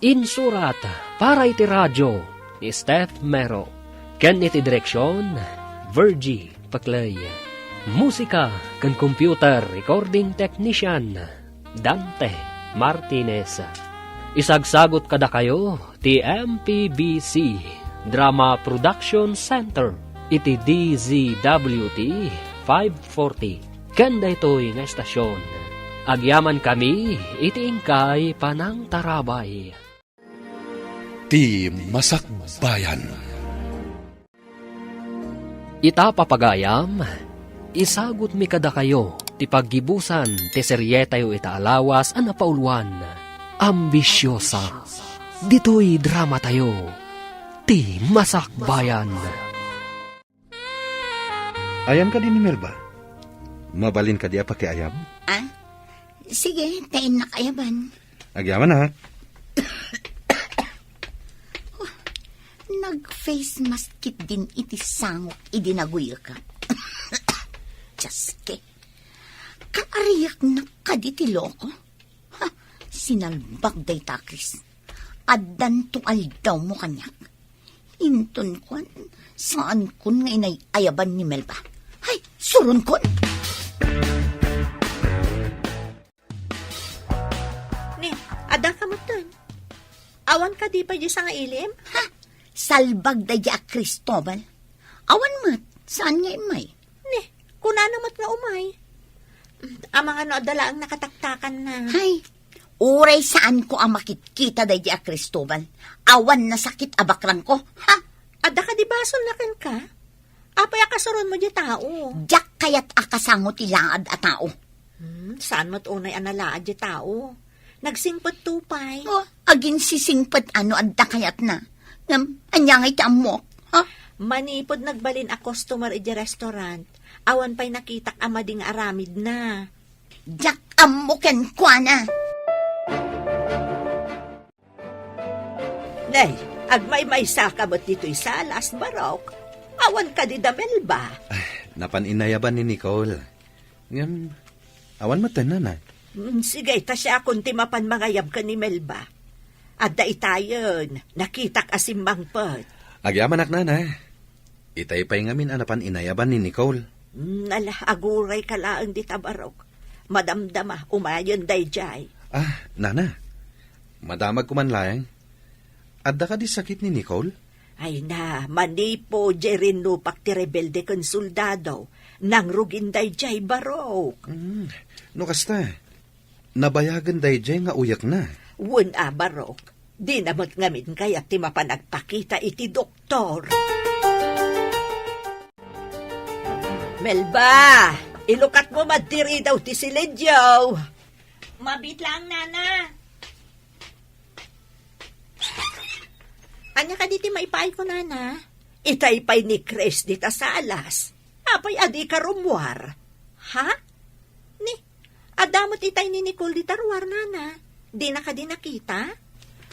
Insurat para iti radio ni Steph Mero, ken iti direksion, Virgie Paclay. Musika ken computer recording technician, Dante Martinez. Isagsagut kadakayo ti M P B C Drama Production Center iti D Z W T five forty. Ken daytoy nga estasion, agyamankami iti inkay panangtarabay. Ti Masakbayan. Ita, papagayam, isagutmi kadakayo ti paggibusan ti serietayo ita a lawas a napauluan, Ambisiosa. Ditoy dramatayo, Ti Masakbayan. Ayan kadi ni Melba? Mabalin kadi a pakiayab? Ah, sige, ta innak ayaban. Agyamanak. Nag-face mask ketdin iti sangok idi naguyagak. Diyos ke, kaariaknak kadi ti loko. Ha, sinalbag dayta a Chris. Addanto aldawmo kaniak. Inton kuan, saankon nga inay-ayaban ni Melba. Hay, suronkon! Ni, adda ka metten? Awan kadi pay diay sangailim? Ha? Salbag daydiay a Cristobal. Awan met, saan nga immay? Ni, kunana met nga umay. Amangan no adda laeng nakataktakanna. Hay, uray saanko a makitkita daydiay a Cristobal. Awan nasakit a bakrangko. Ha? Adda kadi basolna kenka? Apay a kasuronmo diay tao? Diak kayat a kasango ti laad a tao. Hmm, saan met unay a nalaad diay tao? Nagsingpetto pay. Oh, aginsisingpet a no adda kayatna. Ngem, ania ngay ti ammok? Ha? Manipud nagbalin a customer idiay restaurant, awan pay nakitak a madi nga aramidna. Diak ammo kenkuana. Nay, agmaymaysa ka met ditoy salas, Barok? Awan kadi da Melba? Ay, napan inayaban ni Nicole. Ngem, awan met, nana. Mm, sige, ta siakon ti mapan mangayab ken ni Melba. Adda itayen, nakitak a simmangpet. Agyamanak, nana. Itay pay ngamin a napan inayaban ni Nicole. Mm, ala, aguray ka laeng dita, Barok. Madamdama, umayen daydiay. Ah, nana. Madamagko man laeng. Adda kadi sakit ni Nicole? Ay na, manipud diay rinnupak ti rebelde ken soldado, nangrugin daydiay, Barok. Mm, no kasta, nabayagen daydiay nga uyekna. Wen a, Barok. Dina met ngamin kayat ti mapan agpakita iti doktor. Melba, ilukatmo man ti ridaw ti siledyo. Mabiit laeng, nana. Ania kadi ti maipaayko, nana? Itay pay ni Chris dita salas. Apay a dika rummuar? Ha? Ni, adda met itay ni Nicole dita ruar, nana. Dina kadi nakita?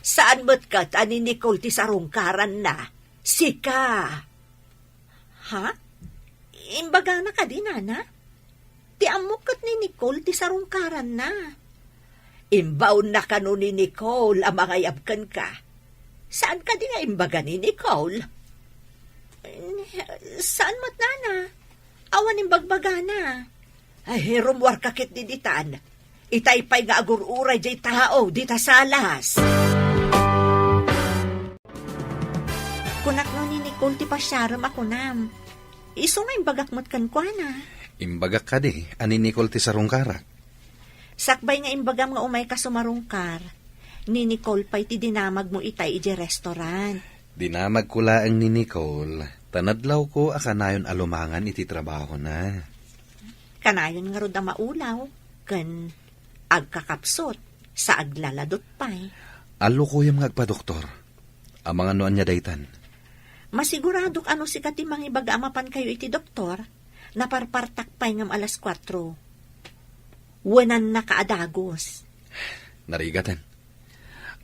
Saan met ket a ni Nicole ti sarungkaranna? Sika. Ha? Imbagana kadi, nana? Ti ammok ket ni Nicole ti sarungkaranna. Imbaonna kano ni Nicole a mangayab kenka. Saan kadi nga imbaga ni Nicole? Saan met, nana? Awan imbagbagana. Ay, rummuarka ketdi ditan. Itay pay nga agur-uray diay tao dita salas. Kuna Kung ti pasiarem a kunam, isu nga imbagak met kenkuana. Imbagak kadi a ni Nicole ti sarungkarak. Sakbay nga imbagam nga umayka sumarungkar, ni Nicole pay ti dinamagmo itay idiay restaurant. Dinamagko laeng ni Nicole, ta nadlawko a kanayon a lumangan iti trabahona. Kanayon ngarud a maulaw ken agkakapsut sa aglaladot pay. Allukoyem nga agpadoktor. Amangan no ania daytan. Masiguradok a no sika ti mangibaga a mapankayo iti doktor, naparpartak pay ngem alas kuatro. Wenannaka a dagus. Narigaten.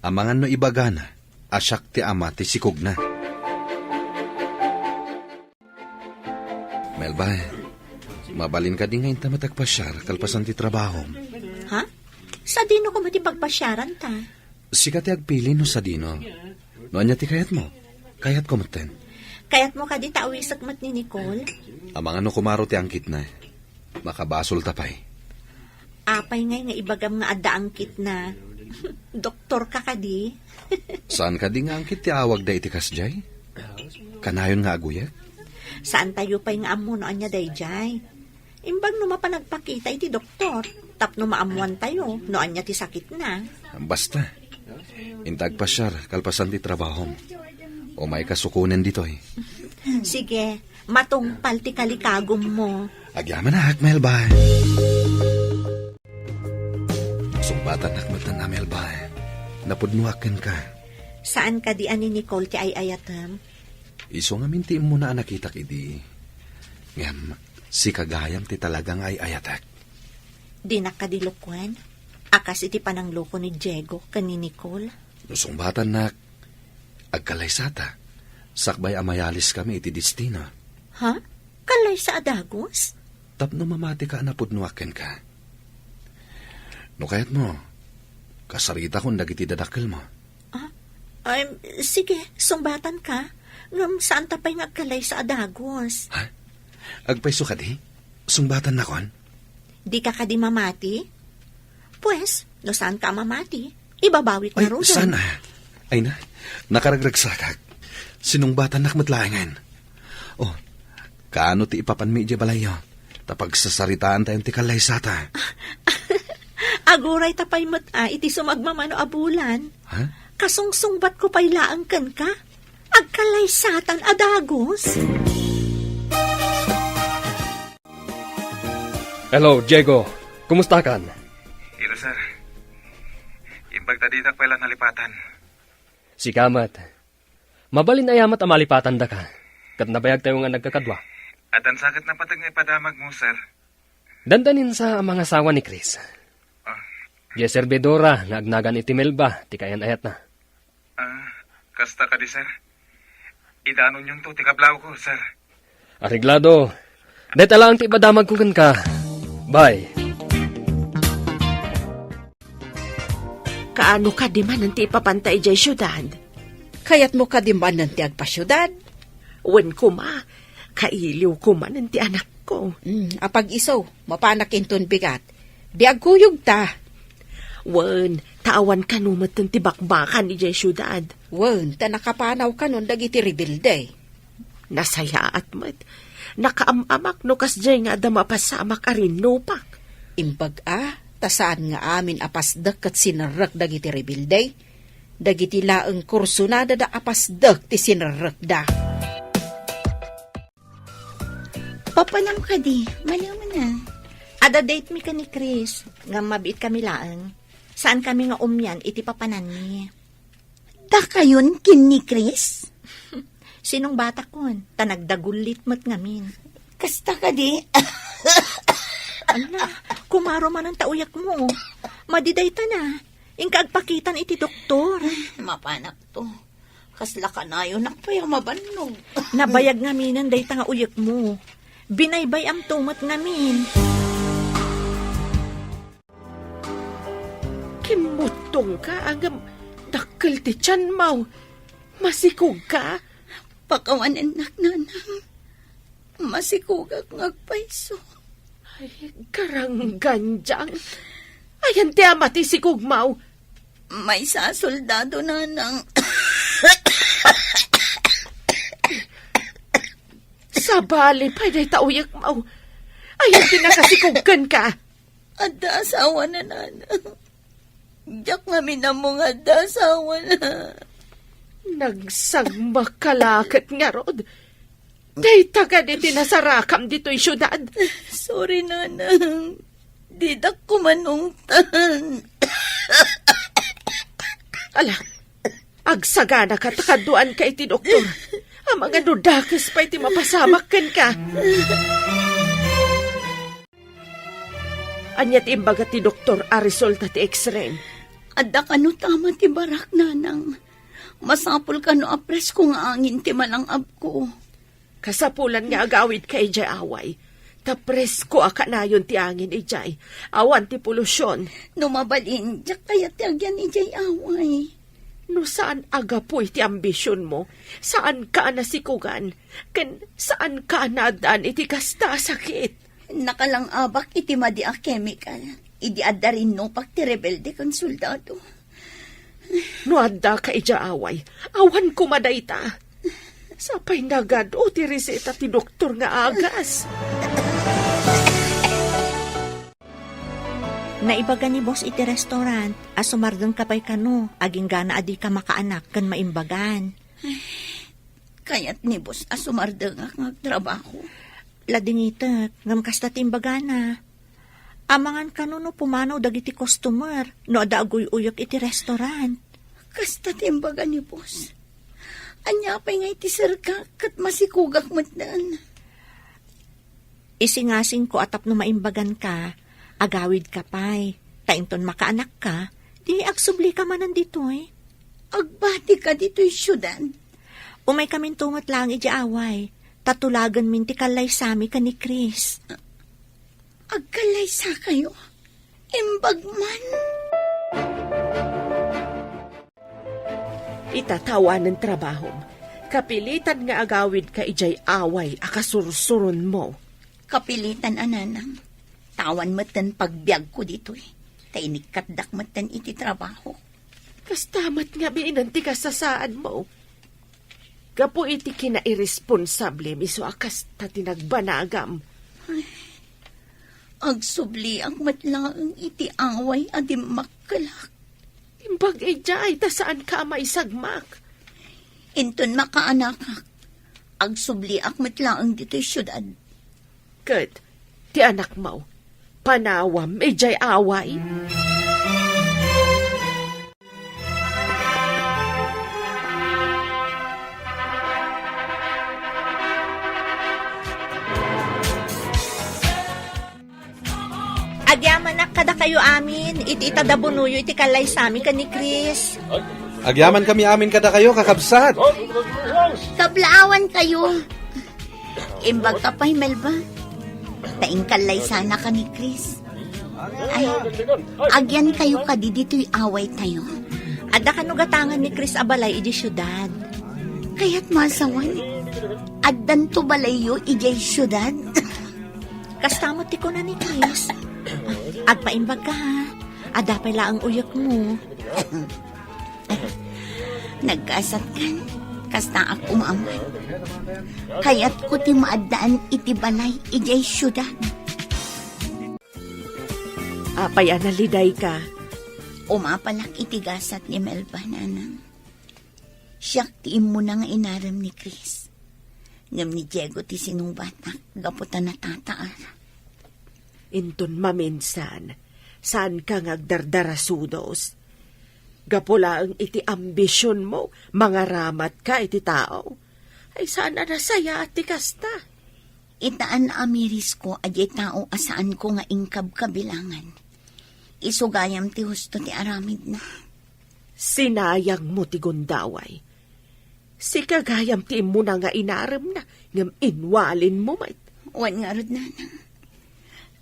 Amangan no ibagana a siak ti ama ti sikogna. Melba, mabalin kadi nga inta met agpasiar kalpasan ti trabahom? Ha? Sadino koma ti pagpasiaranta? Sika ti agpili no sadino. No ania ti kayatmo, kayatko metten. Kayatmo kadi ta awisek met ni Nicole? Amangan no kumaro ti angkitna. Makabasolta pay. Apay ngay nga ibagam nga adda angkitna? Doktorka kadi? Saan kadi nga angkit ti awagda iti kasdiay? Kanayon nga aguyek? Saantayo pay nga ammo no ania daydiay. Imbag no mapan agpakita iti doktor, tapno maammoantayo no ania ti sakitna. Basta, inta agpasiar kalpasan ti trabahom. Umayka sukonen ditoy. Sige, matungpal ti kalikagummo. Agyamanak, Melba. Sungbatannak metten a, Melba. Napudnoak kenka. Saan kadi a ni Nicole ti ay-ayatem? Isu ngamin ti immuna a nakitak idi. Ngem, sika gayam ti talaga nga ay-ayatek. Dinak kadi lukuen a kas iti panangloko ni Diego ken ni Nicole. No sungbatannak, agkalaysata, sakbay a mayaliskami iti destino. Ha? Kalaysa a dagus? Tapno mamatika a napudnoak kenka. No kayatmo, kasaritakon dagiti dadakkelmo. Ah, ay, sige, sungbatanka. Ngem saanta pay nga agkalaysa a dagus. Ha? Agpayso kadi? Sungbatankon? Dika kadi mamati? Pues, no saanka a mamati, ibabawik Ay, ngaruden. Saan a? Ay na, nakaragragsakak. Sinungbatannak met laengen. Oh, kaano ti ipapanmi idiay balayyo? Ta pagsasaritaantayon ti kalaysata. Agurayta pay met a iti sumagmamano a bulan. Ha? Kasungsungbatko pay laeng kenka. Agkalaysatan a dagus. Hello, Diego. Kumustakan? Hello, sir. Imbag ta dinak pay la nalipatan. Sika met. Mabalin aya met a malipatandaka, ket nabayagtayo nga nagkakadua. Addan sa ket napateg nga ipadamagmo, sir. Dandanin sa a mangasawa ni Chris. Ah. Diay servidora nga agnagan iti Melba ti kaayan-ayatna. Ah, kasta kadi, sir? Idanonyonto ti kablawko, sir. Areglado. Dayta laeng ti ipadamagko kenka. Bye. Kaano kadi manen ti ipapanta idiay siudad? Kayatmo kadi manen ti agpasiudad? Wen koma, kailiwko manen ti anakko. Mm, apag-isu, mapanak inton bigat. Di agkuyogta. Wen, ta awan kano metten ti bakbakan idiay siudad. Wen, ta nakapanaw kanon dagiti rebelde. Nasayaat met. Nakaam-amak no kasdiay nga adda mapasamak a rinnupak. Imbag a, ta saan nga amin a pasdek ket sinerrek dagiti rebelde. Dagiti laeng kursunada da a pasdek ti sinerrekda. Papanam kadi, maliw man a. Adda date mi ken ni Chris, ngem mabiit kami laeng. Saan kami nga umian iti papananmi. Dakayon ken ni Chris? Sinungbatakon, ta nagdagullit met ngamin. Kasta kadi? Ala, kumaro manen ta uyekmo. Madi dayta na. Inka agpakitan iti doktor. Mapanakto. Kasla kanayonak pay a mabannog. Nabayag ngaminen dayta nga uyekmo. Binaybay-amto met ngamin. Kimmutongka, ngem dakkel ti tianmo. Masikogka? Pakawanennak, nanang. Masikogak nga agpayso. Ay, karangganjang. Ayan ti ama ti sikogmo. Maysa a soldado, nanang. Abali pay dayta uyekmo. Ania ti nakasikog kenka? Adda asawana, nanang. Diak ngamin ammo nga adda asawana. Nagsagmakka la ket ngarud. Dayta kadi ti nasarakam ditoy siudad? Sorry, nanang. Didak kumanungtan. Ala, agsaganaka ta kaduanka iti doktor. Amangan no dakes pay ti mapasamak kenka. Ania ti imbaga ti doktor a resulta ti X-ray? Adda kano tama ti barak, nanang. Masapul kano a presko nga angin ti malang-abko. Kasapulan nga agawidka idiay away. Ta presko a kanayon ti angin idiay. Awan ti polusyon. No mabalin, diak kayat ti agyan idiay away. No saan a gapu iti ambisionmo, saanka a nasikogan, ken saanka a naaddaan iti kasta a sakit. Nakalang-abak iti madi a kemikal, idi adda rinnupak ti rebelde ken soldado. No addaka idiay away, awan koma dayta. Sapay nagad-o ti reseta ti doktor nga agas. Naibaga ni boss iti restaurant a sumardengka pay kano, agingga a dika makaanak ken maimbagan. Kayat ni boss a sumardengak nga agtrabaho. Ladingitek, ngem kasta ti imbagana. Amangan kano no pumanaw dagiti customer no adda aguy-uyek iti restaurant. Kasta ti imbaga ni boss. Ania pay nga iti serka ket masikogak metten. Isingasingko a tapno maimbaganka, agawidka pay. Ta inton makaanakka, di agsublika manen ditoy. Agbatika ditoy siudad? Umaykaminto met laeng idiay away, ta tulagenmin ti kallaysami ken ni Chris. Agkallaysakayo? Imbag man. Ita, ta awanen trabahom. Kapilitan nga agawidka idiay away a kasursuronmo. Kapilitan a, nanang. Ta awan metten pagbiagko ditoy. Ta inikkatdak metten iti trabaho. Kasta met ngamin ti kasasaadmo. Gapu iti kinairesponsablem isu a kasta ti nagbanagam. Ay, agsubliak met laeng iti away a dimmakkelak. Imbag idiay ta saanka a maisagmak. Inton makaanakak, agsubliak met laeng ditoy siudad. Ket ti anakmo, panawam idiay away? Agyamanak kadakayo amin iti itadabunoyo iti kallaysami ken ni Chris. Agyamankami amin kadakayo, kakabsat. Kablaawankayo. Imbagka pay, Melba. Ta inkallaysanaka ni Chris. Ay, agyankayo kadi ditoy awaytayo. Adda kano gatangan ni Chris a balay idiay siudad. Kayat masawan, addanto balayyo idiay siudad? Kasta met ti kuna ni Chris. Agpaimbagka, ha? Adda pay laeng uyekmo. Naggasatkan, kastaak umaman. Kayatko ti maaddaan iti balay idiay siudad. Apay a nalidayka? Umapalak iti gasat ni Melba, nanang. Siak ti immuna nga inarem ni Chris. Ngem ni Diego ti sinubatak gapu ta natataar. Inton maminsan, saanka nga agdardarasudos. Gapu laeng iti ambisionmo, mangaramatka iti tao. Ay, saan a nasayaat ti kasta. Ita a naamirisko a diay tao a saanko nga inkabkabilangan. Isu gayam ti husto ti aramidna. Sinayangmo ti gundaway. Sika gayam ti immuna nga inaremna, ngem inwalinmo met. Wen ngarud, nanang.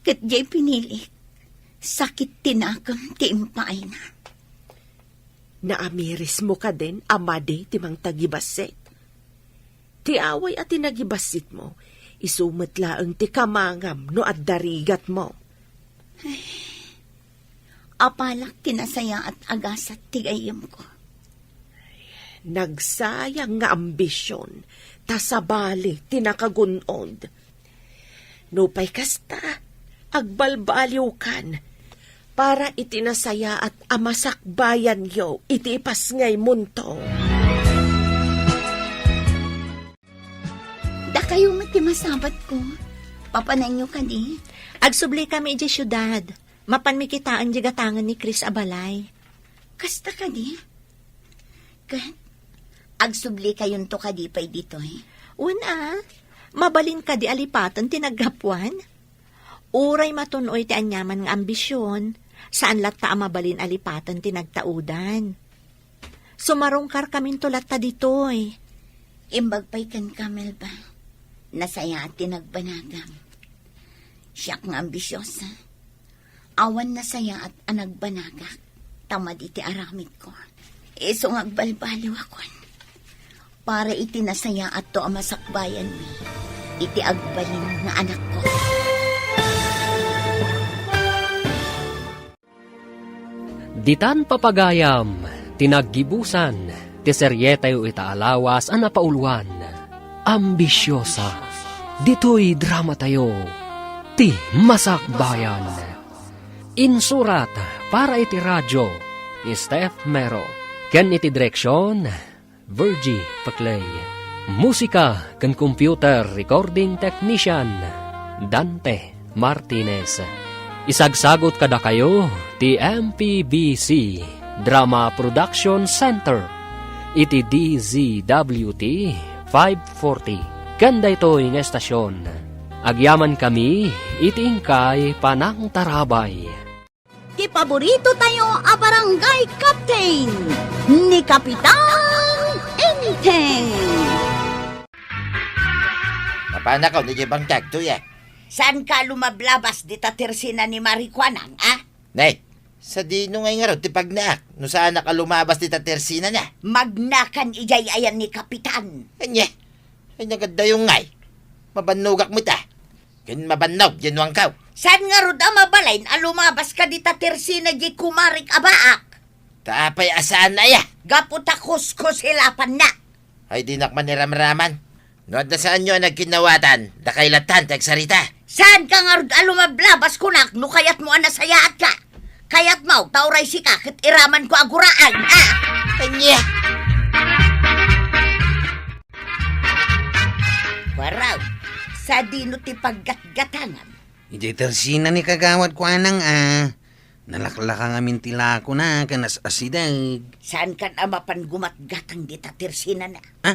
Ket diay pinilik, sakit ti nakem ti impaayna. Naamirismo kadin a madi ti mangtagibassit? Ti away a tinagibbassitmo, isu met laeng ti kamangam no adda rigatmo. Ay, apalak ti nasayaat a gasat ti gayyemko. Nagsayang nga ambision, ta sabali ti nakagun-od. Nupay kasta, agbalbaliwkan para iti nasayaat a masakbayanyo iti ipasngaymonto. Dakayo met ti masabatko. Papananyo kadi? Agsubli kami idiay siudad. Mapanmi kitaen diay gatangen ni Chris a balay. Kasta kadi? Ket, agsubli kayonto kadi pay ditoy? Wen a, mabalin kadi a lipaten ti naggapuan? Uray matun-oy ti aniaman nga ambision, saan latta a mabalin a lipaten ti nagtaudan. Sumarungkarkaminto latta ditoy. Imbag pay kenka, Melba. Nasayaat ti nagbanagam. Siak nga ambisiosa. Awan nasayaat a nagbanagak, ta madi ti aramidko. Isu nga agbalbaliwakon para iti nasayaatto a masakbayanmi iti agbalin nga anakko. Ditan papagayam ti naggibusan ti serietayo ita a lawas a napauluan, Ambisiosa. Ditoy dramatayo, Ti Masakbayan. Insurat para iti radio ni Steph Mero, ken iti direksion, Virgie Paclay. Musika ken computer recording technician, Dante Martinez. Isagsagut kadakayo ti M P B C Drama Production Center iti D Z W T five forty. Ken daytoy nga estasion, agyamankami iti inkay panangtarabay. Ti paborito tayo a barangay captain, ni Kapitan Enteng. Napanakaw ni Jebang Tagto, ya. Saan ka lumablabas dita tersina ni Mari Kuanang, a? Nay, sadino ngay ngarud ti pagnaak no saanak a lumabas dita tersinana? Magnakan idiay ayan ni Kapitan. Anya? Ay, nagaddayo ngay. Mabannogak met a. Ken mabannog, yanuangkaw. Saan ngarud a mabalin a lumabas ka dita tersina di kumarik a baak? Ta apay a saan aya? Gapu ta kuskusilapanna. Ay, dinak man iramraman. No adda saanyo a nagkinnawatan, dakay lattan ti agsarita. Saan ka ngarud a lumablabas kunak no kayatmo a nasayaatka? Kayatmo, ta uray sika ket iramanko a guraan, a? Ania? Waraw, sadino ti paggatgatangam? Idiay tersina ni Kagawad Kuanang a, nalaklaka ngamin ti lakona ken as-asideg. Saan kan a mapan gumatgatang dita tersinana? Ha?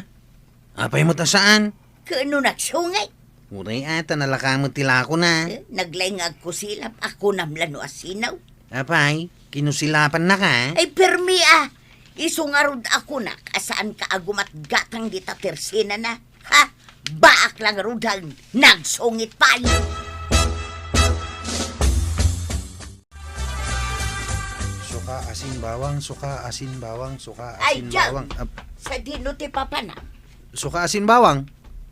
Apay met a saan? Ken no nagsungit? Uray a, ta nalaka met ti lakona. Eh, naglaing nga agkusilap, a kunam la no asino. Apay, kinusilapannaka? Ay, permi a! Isu ngarud a kunak a saanka a gumatgatang dita tersinana. Ha? Baak la ngaruden, nagsungit pay! Suka, asin, bawang, suka, asin, bawang, suka, Ay, asin, Jam! Bawang. Ap- Sadino ti papanam? Suka, asin, bawang.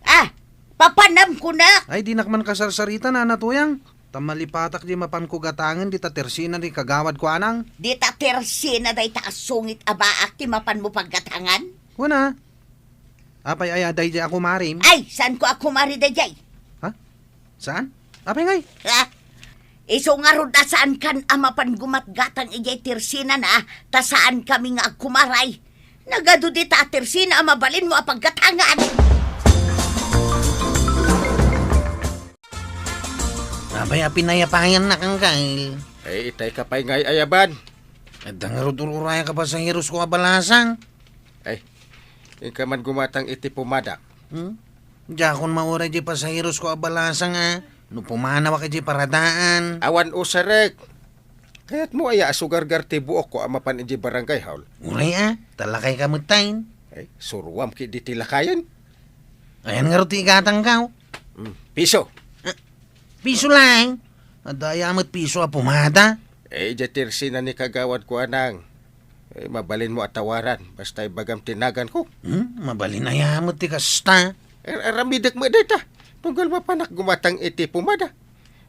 Ah, papanam kunak! Ay, dinak man kasarsarita, Nana Tuyang. Ta malipatak di mapanko gatangen dita tersina ni Kagawad Kuanang. Dita tersina dayta a sungit a baak ti mapanmo paggatangan? Kuna. Apay aya daydiay a kumarim? Ay, saanko a kumari daydiay? Ha? Saan? Apay ngay? Ha? Isu ngarud a saankan a mapan gumatgatang idiay tersinana, ta saankami nga agkumaray. Nagadu dita a tersina a mabalinmo a paggatangan. Apay a pinayapayannak, Angkel? Ay, itay ka pay ngay ayaban. Adda ngarud ur-urayka pasaherosko a balasang. Ay, inka man gumatang iti pumadak. Hmm? Diakon mauray di pasaherosko a balasang a no pumanawak iti paradaan. Awan usarek. Kayatmo aya a sugargar ti buokko a mapan iti barangay hall? Uray a, ta lakayka met tayen. Ay, suruam ketdi ti lakayen. Ayan ngarud ti igatangko? Hmm, piso. Ah, piso laeng? Adda aya met piso a pumada? Eh, idiay tersina ni Kagawad Kuanang. Eh, mabalinmo a tawaran, basta ibagam ti naganko. Hmm, mabalin aya met ti kasta? Ar-, aramidek met dayta. Tunggal mapanak gumatang iti pumada.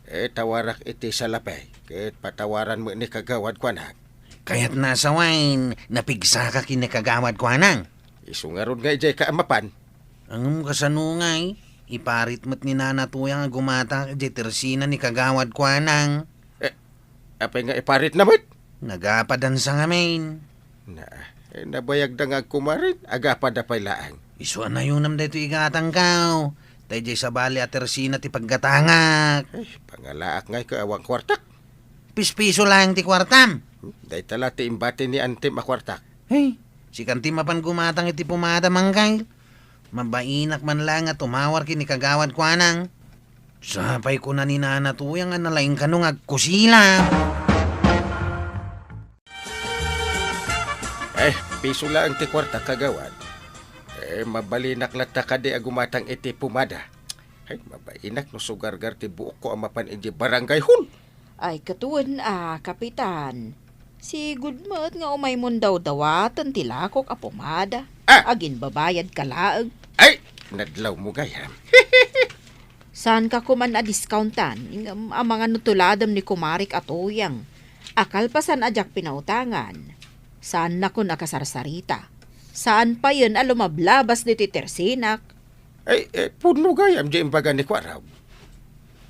Eh, tawarak iti salapay, ket patawaran met ni Kagawad Kuanang. Kayatna a sawen, napigsaka ken ni Kagawad Kuanang? Isu ngarud nga idiay ka a mapan. Ngem kasano ngay? Iparit met ni Nana Tuyang a gumatang idiay tersina ni Kagawad Kuanang. Eh, apay nga iparitna met? Nagapadansa ngamin. Na, eh, nabayagda nga agkumarin, agapada pay laeng. Isu a nayonam daytoy igatangko. Ta idiay sabali a tersina ti paggatangak. Eh, pangalaak ngay ka awan kuartak. Pispiso laeng ti kuartam. Hmm, dayta la ti imbati ni Antim a kuartak. Hey, sikan ti mapan gumatang iti pomada, Mangkay. Mabainak man laeng nga tumawar ken ni Kagawad Kuanang. Sapay kuna ni Nana Tuyang a nalaing kano nga agkusila. Eh, piso laeng ti kuarta, Kagawad. Eh, mabalinak latta kadi a gumatang iti pomada. Ay, mabainak no sugargar ti buokko a mapan idiay barangay hall. Ay, katuen a, Kapitan. Sigud met nga umaymon dawdawaten ti lakok a pomada. Ah! Aginbabayadka laeng. Ay, nadlawmo gayam. Saanka koman a discountan, ngem amangan no tuladem ni kumarik a Tuyang a kalpasan a diak pinautangan, saannakon a kasarsarita. Saan payen a lumablabas ditoy tersinak. Ay, eh, pudno gayam diay imbaga ni Kuarab.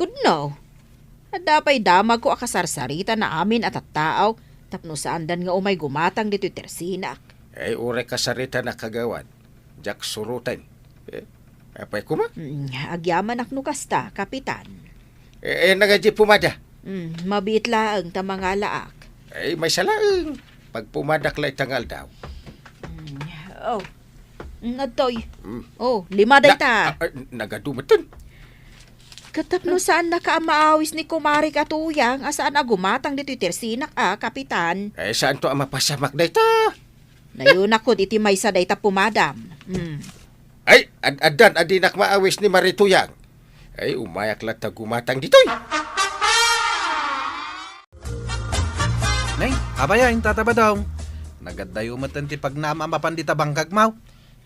Pudno. Adda pay damagko a kasarsarita na amin a tattaaw tapno saandan nga umay gumatang ditoy tersinak. Ay, uray kasaritanak, Kagawad. Diak suruten. Eh, apay koma? Mm, agyamanak no kasta, Kapitan. Eh, eh, nagaji pomada. Mm, mabiit laeng ta mangalaak. Ay, maysa laeng. Pagpumadak la ita nga aldaw. Mm, oh. Mm, adtoy. Mm. Oh, lima dayta. Na, ah, ah, nagadu metten. Ket tapno saannaka a maawis ni kumarik a Tuyang a saan a gumatang ditoy tersinak a, Kapitan. Eh, saanto a mapasamak dayta? Nayonakon iti maysa dayta pomadam. Mm. Ay, ad-addan a dinak maawis ni Mari Tuyang. Ay, umayak latta gumatang ditoy. Nay, apay a, Tata Badong? Nagaddayo metten ti pagnaam a mapan dita bangkagmo.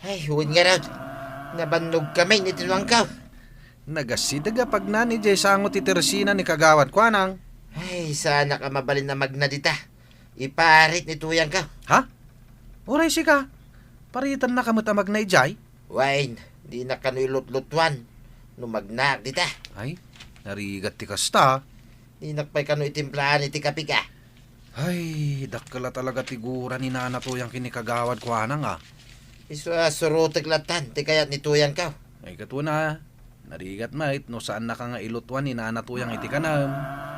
Ay, wen ngarud. Nabannogkami iti nuangko. Nagasideg a pagnan idiay sango ti tersina ni Kagawad Kuanang. Ay, saanak a mabalin a magna dita. Iparit ni Tuyangko. Ha? Uray sika? Paritennaka met a magna idiay? Wen, dinak kano ilutlutuan no magnaak dita. Ay, narigat ti kasta. Dinak pay kano itimplaen iti kapika. Ay, dakkel a talaga ti gura ni Nana Tuyang ken ni Kagawad Kuanang a. Isu a surotek lattan ti kayat ni Tuyangko. Ay, katuna, narigat met no saannaka nga ilutuan ni Nana Tuyang iti kanam.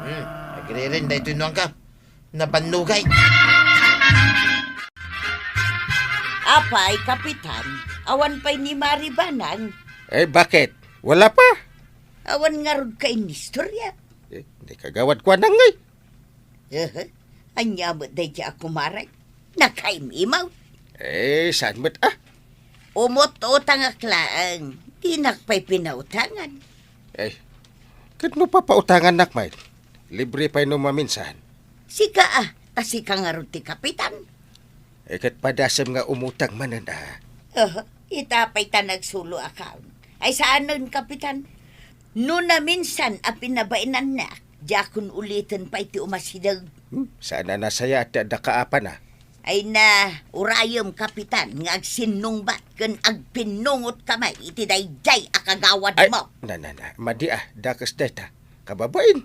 Hmm, agriren daytoy nuangko. Nabannogay. Apay, Kapitan, awan pay ni Mari Banang? Eh, bakit? Wala pa? Awan ngarud ka inistorya? Eh, ni Kagawad Kuanang ngay. Eh, ania met daydi a kumaray? Nakaimimaw? Eh, saan met a? Umut-utangak laeng. Dinak pay pinautangan. Eh, ket no papautangannak met, libre pay no maminsan. Sika a, ta sika ngarud ti kapitan. Eh, ket padasem nga umutang manen a. Oh, ita pay ta nagsulo a kaon. Ay, saanen, kapitan? No naminsan a pinabainannak, diakon uliten pay ti umasideg. Hmm, saan a nasayaat ti adda kaapana. Ay na, urayem, kapitan, nga agsinnungbat ken agpinnungotka met iti daydiay a kagawadmo. Ay, na, na, na, madi a, dakes dayta, kababain.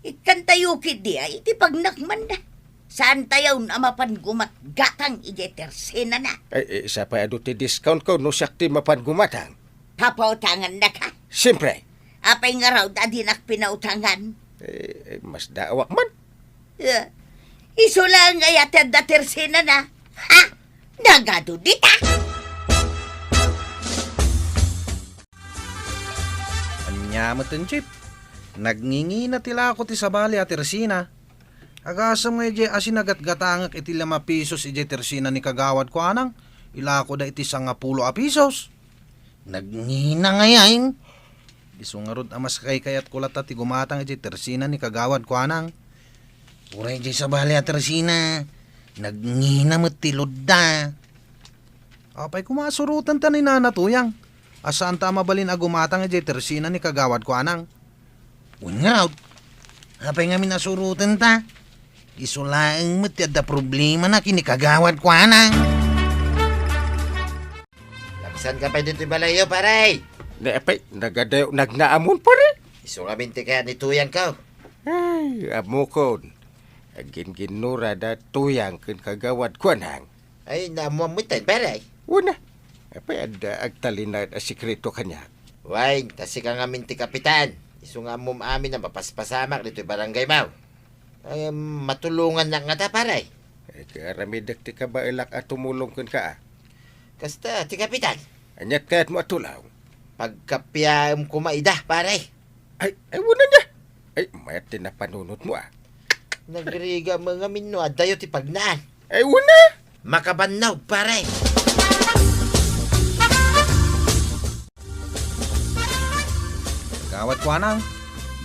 Ikkantayo ketdi a iti pagnakmanna. Saantayon a mapan gumatgatang idiay tersenana. Ay, eh, sapay adu ti discount ko no siak ti mapan gumatang. Papautangannaka? Siempre. Apay ngarud a dinak pinautangan? Eh, eh, masdaawak man. Eh, isu laeng aya ti adda tersenana. Ha? Nagadu dita? Ania met, Chief? Nagngingina ti lako ti sabali a tersina. Agasem nga idiay a sinagatgatangek iti lima pesos idiay tersina ni Kagawad Kuanang, ilakoda iti sangapulo a pesos. Nagngina ngay. Isu ngarud a mas kaykayatko latta ti gumatang idiay tersina ni Kagawad Kuanang. Uray idiay sabali a tersina, nagngina met ti loadda. Apay koma a surotenta ni Nana Tuyang a saanta a mabalin a gumatang idiay tersina ni Kagawad Kuanang? Wen ngarud, apay ngamin a surotenta? Isu laeng met ti adda problemana ken ni Kagawad Kuanang. Saan ka pay ditoy balayyo, pare? Ne, apay, nagadayo nagnaamon, pare. Isu ngamin ti kayat ni Tuyang ko. Ay, ammokon. Aginginnura da Tuyang ken Kagawad Kuanang. Ay, naammoam metten, pare. Wen a. Apay, adda agtalinaed a sekreto kaniak. Wen, ta sika ngamin ti kapitan. Isu nga ammom amin a mapaspasamak ditoy barangay mo. Ay, matulongannak ngata, pare. Ay, kaaramidek ti kabaelak a tumulong kenka, a. Kasta, ti kapitan. Aniat kayatmo a tulong? Pagkapiaem koma ida, pare. Ay, ay, wen a. Ay, mayat ti napanunotmo, a. Nagriga met ngamin no addayo ti pagnaan. Ay, wen a. Makabannog, pare. Kagawad Kuanang,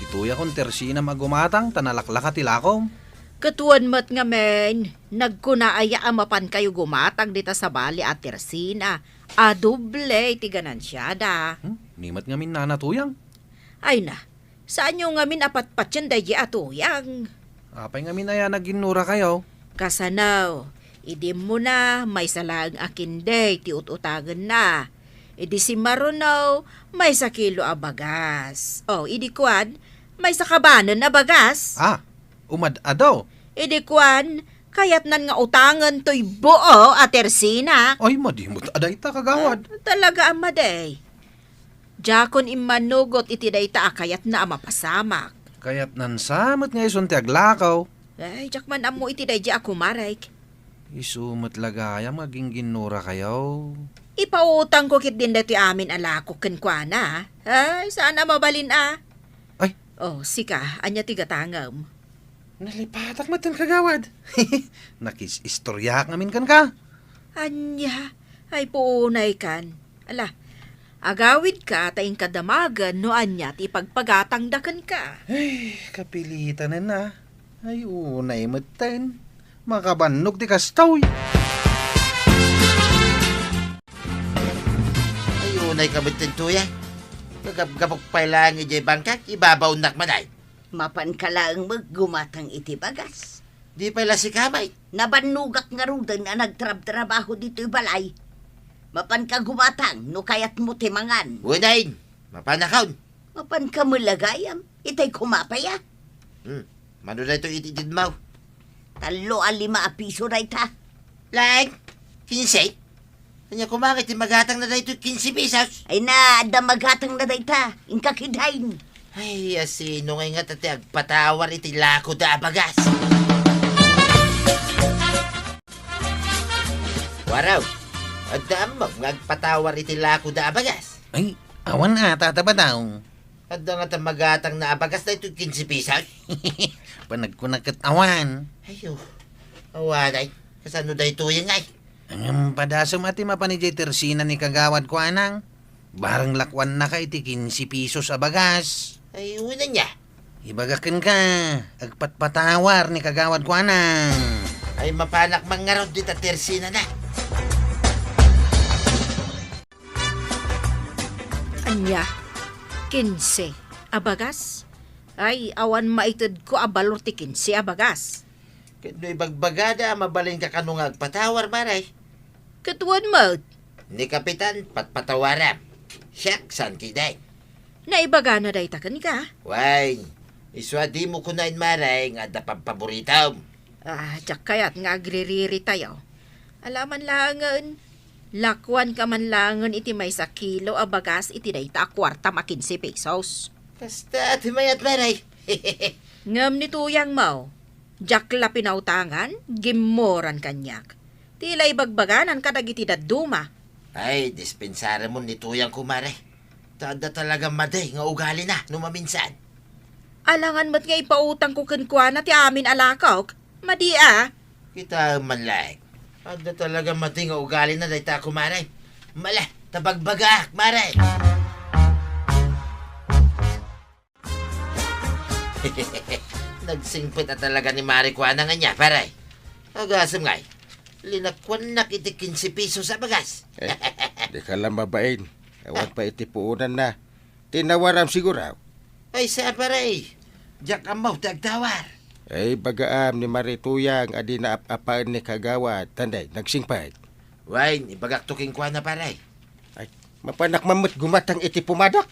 ditoy a kon tersinam a gumatang ta nalaklaka ti lakom. Ket wen met ngamin, nagkuna aya a mapankayo gumatang dita sabali a tersina a doble ti ganansiada? Hmm? Ni met ngamin nana Tuyang? Ay na, saanyo ngamin a patpatien daydi a Tuyang? Apay ngamin aya naginnurakayo? Kasano, idi immuna, maysa laeng a kindi ti ut-utangenna. Idi simmaruno, maysa kilo a bagas. O, idi kuan, maysa kabanen a bagas. Ah, umad-ado. Idi kuan, kayatnan nga utangen toy buo a tersina. Ay, madi met a dayta, kagawad. Ah, talaga a madi. Diakon immanugot iti dayta a kayatna a mapasamak. Kayatnan sa met nga isun ti aglakaw. Ay, diak man ammo iti daydi a kumarek. Isu met la gayam nga ginginnurakayo. Ipautangko ketdin daytoy amin a lakok kenkuana. Ay, saan a mabalin a. Ay. O, sika, ania ti gatangem? Nalipatak metten, kagawad. Nakis-istoriaak ngamin kenka. Ania? Ay, puunaykan. Ala, agawidka ta inka damagen no ania ti ipagpagatangda kenka. Ay, kapilitanen a. Ay, unay metten. Makabannog ti kastoy. Ay, unayka metten, Tuyang. Gagapgapok pay laeng idiay bangkak, ibabaonnak man ay. Mapanka laeng met gumatang iti bagas. Di pay la sika met. Nabannogak ngaruden a nagtrabtrabaho ditoy balay. Mapanka gumatang no kayatmo ti mangan. Wen a, mapanakon. Mapanka met la gayam. Itay koma pay a. Hmm. Mano daytoy ititedmo? Tallo a lima a piso dayta. Laeng? Kinse? Ania koma nga iti magatangna daytoy kinse pesos? Ay na, adda magatangna dayta. Inka ketdin. Ay, asino ngay ngata ti agpatawar iti lakoda a bagas? Waraw, adda ammom nga agpatawar iti lakoda a bagas? Ay, awan a, Tata Bataw. Adda ngata magatangna a bagas daytoy kinse pesos? Panagkuna ket awan. Ayo, awanay. Kasano daytoy ngay? Ngem padasem a ti mapan idiay tersina ni Kagawad Kuanang. Bareng lakuannaka iti kinse pesos a bagas. Ay, wen ania? Ibagak kenka, agpatpatawar ni Kagawad Kuanang. Ay, mapanak man ngarud dita tersinana. Ania? Kinse a bagas? Ay, awan maitedko a balor ti kinse a bagas. Ket no ibagbagada a mabalinka kano nga agpatawar, Mare? Ket wen met. Ni Kapitan, patpatawaram. Siak, saan ketdin. Naibagana dayta kenka? Wen, isu a dimo kunaen, Mare, nga adda pampaboritom. Ah, diak kayat nga agririritayo. Ala man laengen, lakuanka man laengen iti maysa kilo a bagas iti dayta a kuartam a kinse pesos. Kasta ti mayat, Mare. Ngem ni tuyangmo, diak la pinautangan, gimmoran kaniak. Ti la ibagbaganan kadagiti dadduma. Ay, dispensaramon ni tuyangko, Mare. Ta adda talaga madi nga ugalina no maminsan. Alangan met nga ipautangko kenkuana ti amin a lakok. Madi a. Kitaem man laeng. Adda talaga madi nga ugalina dayta a kumare. Mala, ta bagbagaak, Mare. Nagsingpet a talaga ni Mare Kuana nga ania, pare. Agasem ngay, linakuannak iti kinse pesos a bagas. Eh, dika la mabain. Awan pay iti puonanna. Tinawaram siguro. Ay, sa, pare. Diak ammo ti agtawar. Ay, bagaam ni Mare Tuyang a di naap-apaen ni Kagawad, ta nay, nagsingpet. Wen, ibagakto kenkuana, pare. Ay, Mapanak man met gumatang iti pumadak.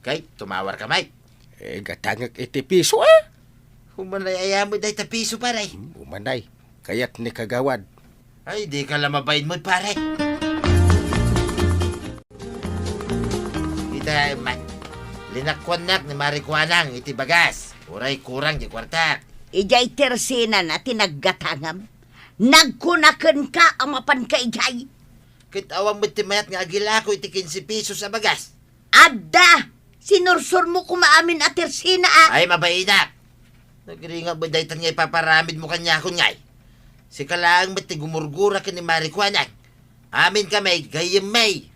Kay, tumawarka, Mike. Eh, gatangek iti piso, ah. Umanay, ayam met dayta piso, pare. Hmm, umanay. Kayat ni kagawad. Ay, dika la mabain met, pare. Ita, Mike. Linakkuannak ni Mari Kuanang iti bagas. Uray kurang ti kuartak. Idiay tersenana ti naggatangam. Nagkunakenka a mapanka idiay. Ket awan met ti mayat nga agilako iti kinse pesos a bagas. Adda! Sinursurmo koma amin a tersena, a. Ay, mabainak! Nagringat met daytan nga ipaparamidmo kaniakon, ngay. Sika laeng met ti gumurgura ken ni Mari Kuanang. Amin kami, gayyem mi.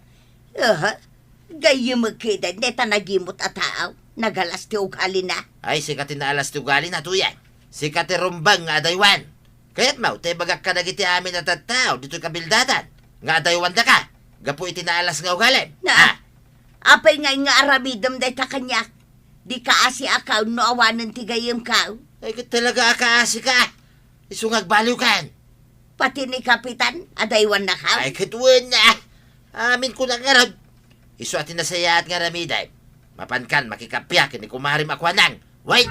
Aha, gayyemek kadi, dayta nagimut a tao. Nagalas ti ugalina. Ay, sika ti naalas ti ugalina, Tuyang. Sika ti rumbeng nga adaywan. Kayatmo, ta ibagak kadagiti amin a tattao ditoy kabildatan nga adaywandaka gapu iti naalas nga ugalim. Na, ah, apay ngay nga aramidem dayta kaniak? Di kaasiakaw no awanen ti gayyemkaw? Ay, ket talaga a kaasika. Isu nga agbaliwkan. Pati ni Kapitan, adaywannakaw? Ay, ket wen, ah. Amin ko na ngarud. Isu a ti nasayaat nga aramidem. Mapankan makikappia ken ni kumarem a Kuanang. Wait!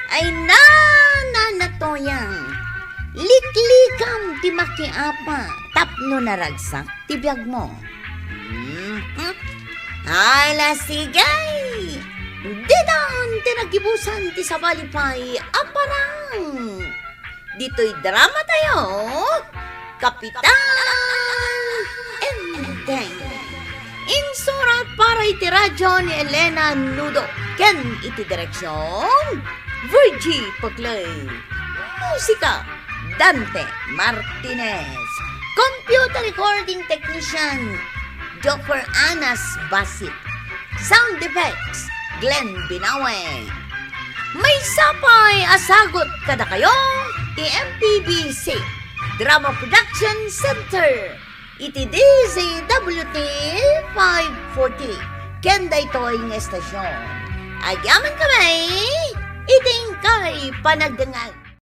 Ay, na, na, na, Tuyang. Liklikam ti makiapa tapno naragsak ti biagmo. Hmm? Ala, sige! Ditan ti naggibusan ti sabali pay a parang. Ditoy drama tayo, Kapitan Enteng. Insurat para iti radyo ni Elena Nudo ken iti direksyon, Virgie Paclay. Musika, Dante Martinez. Computer recording technician, Joffer Anas Basit. Sound effects, Glenn Binawe. Maysa pay a sagut kadakayo ti M P B C Drama Production Center iti D Z W T five forty ken daytoy nga estasion. Agyaman kami iti inkay panagdengngeg.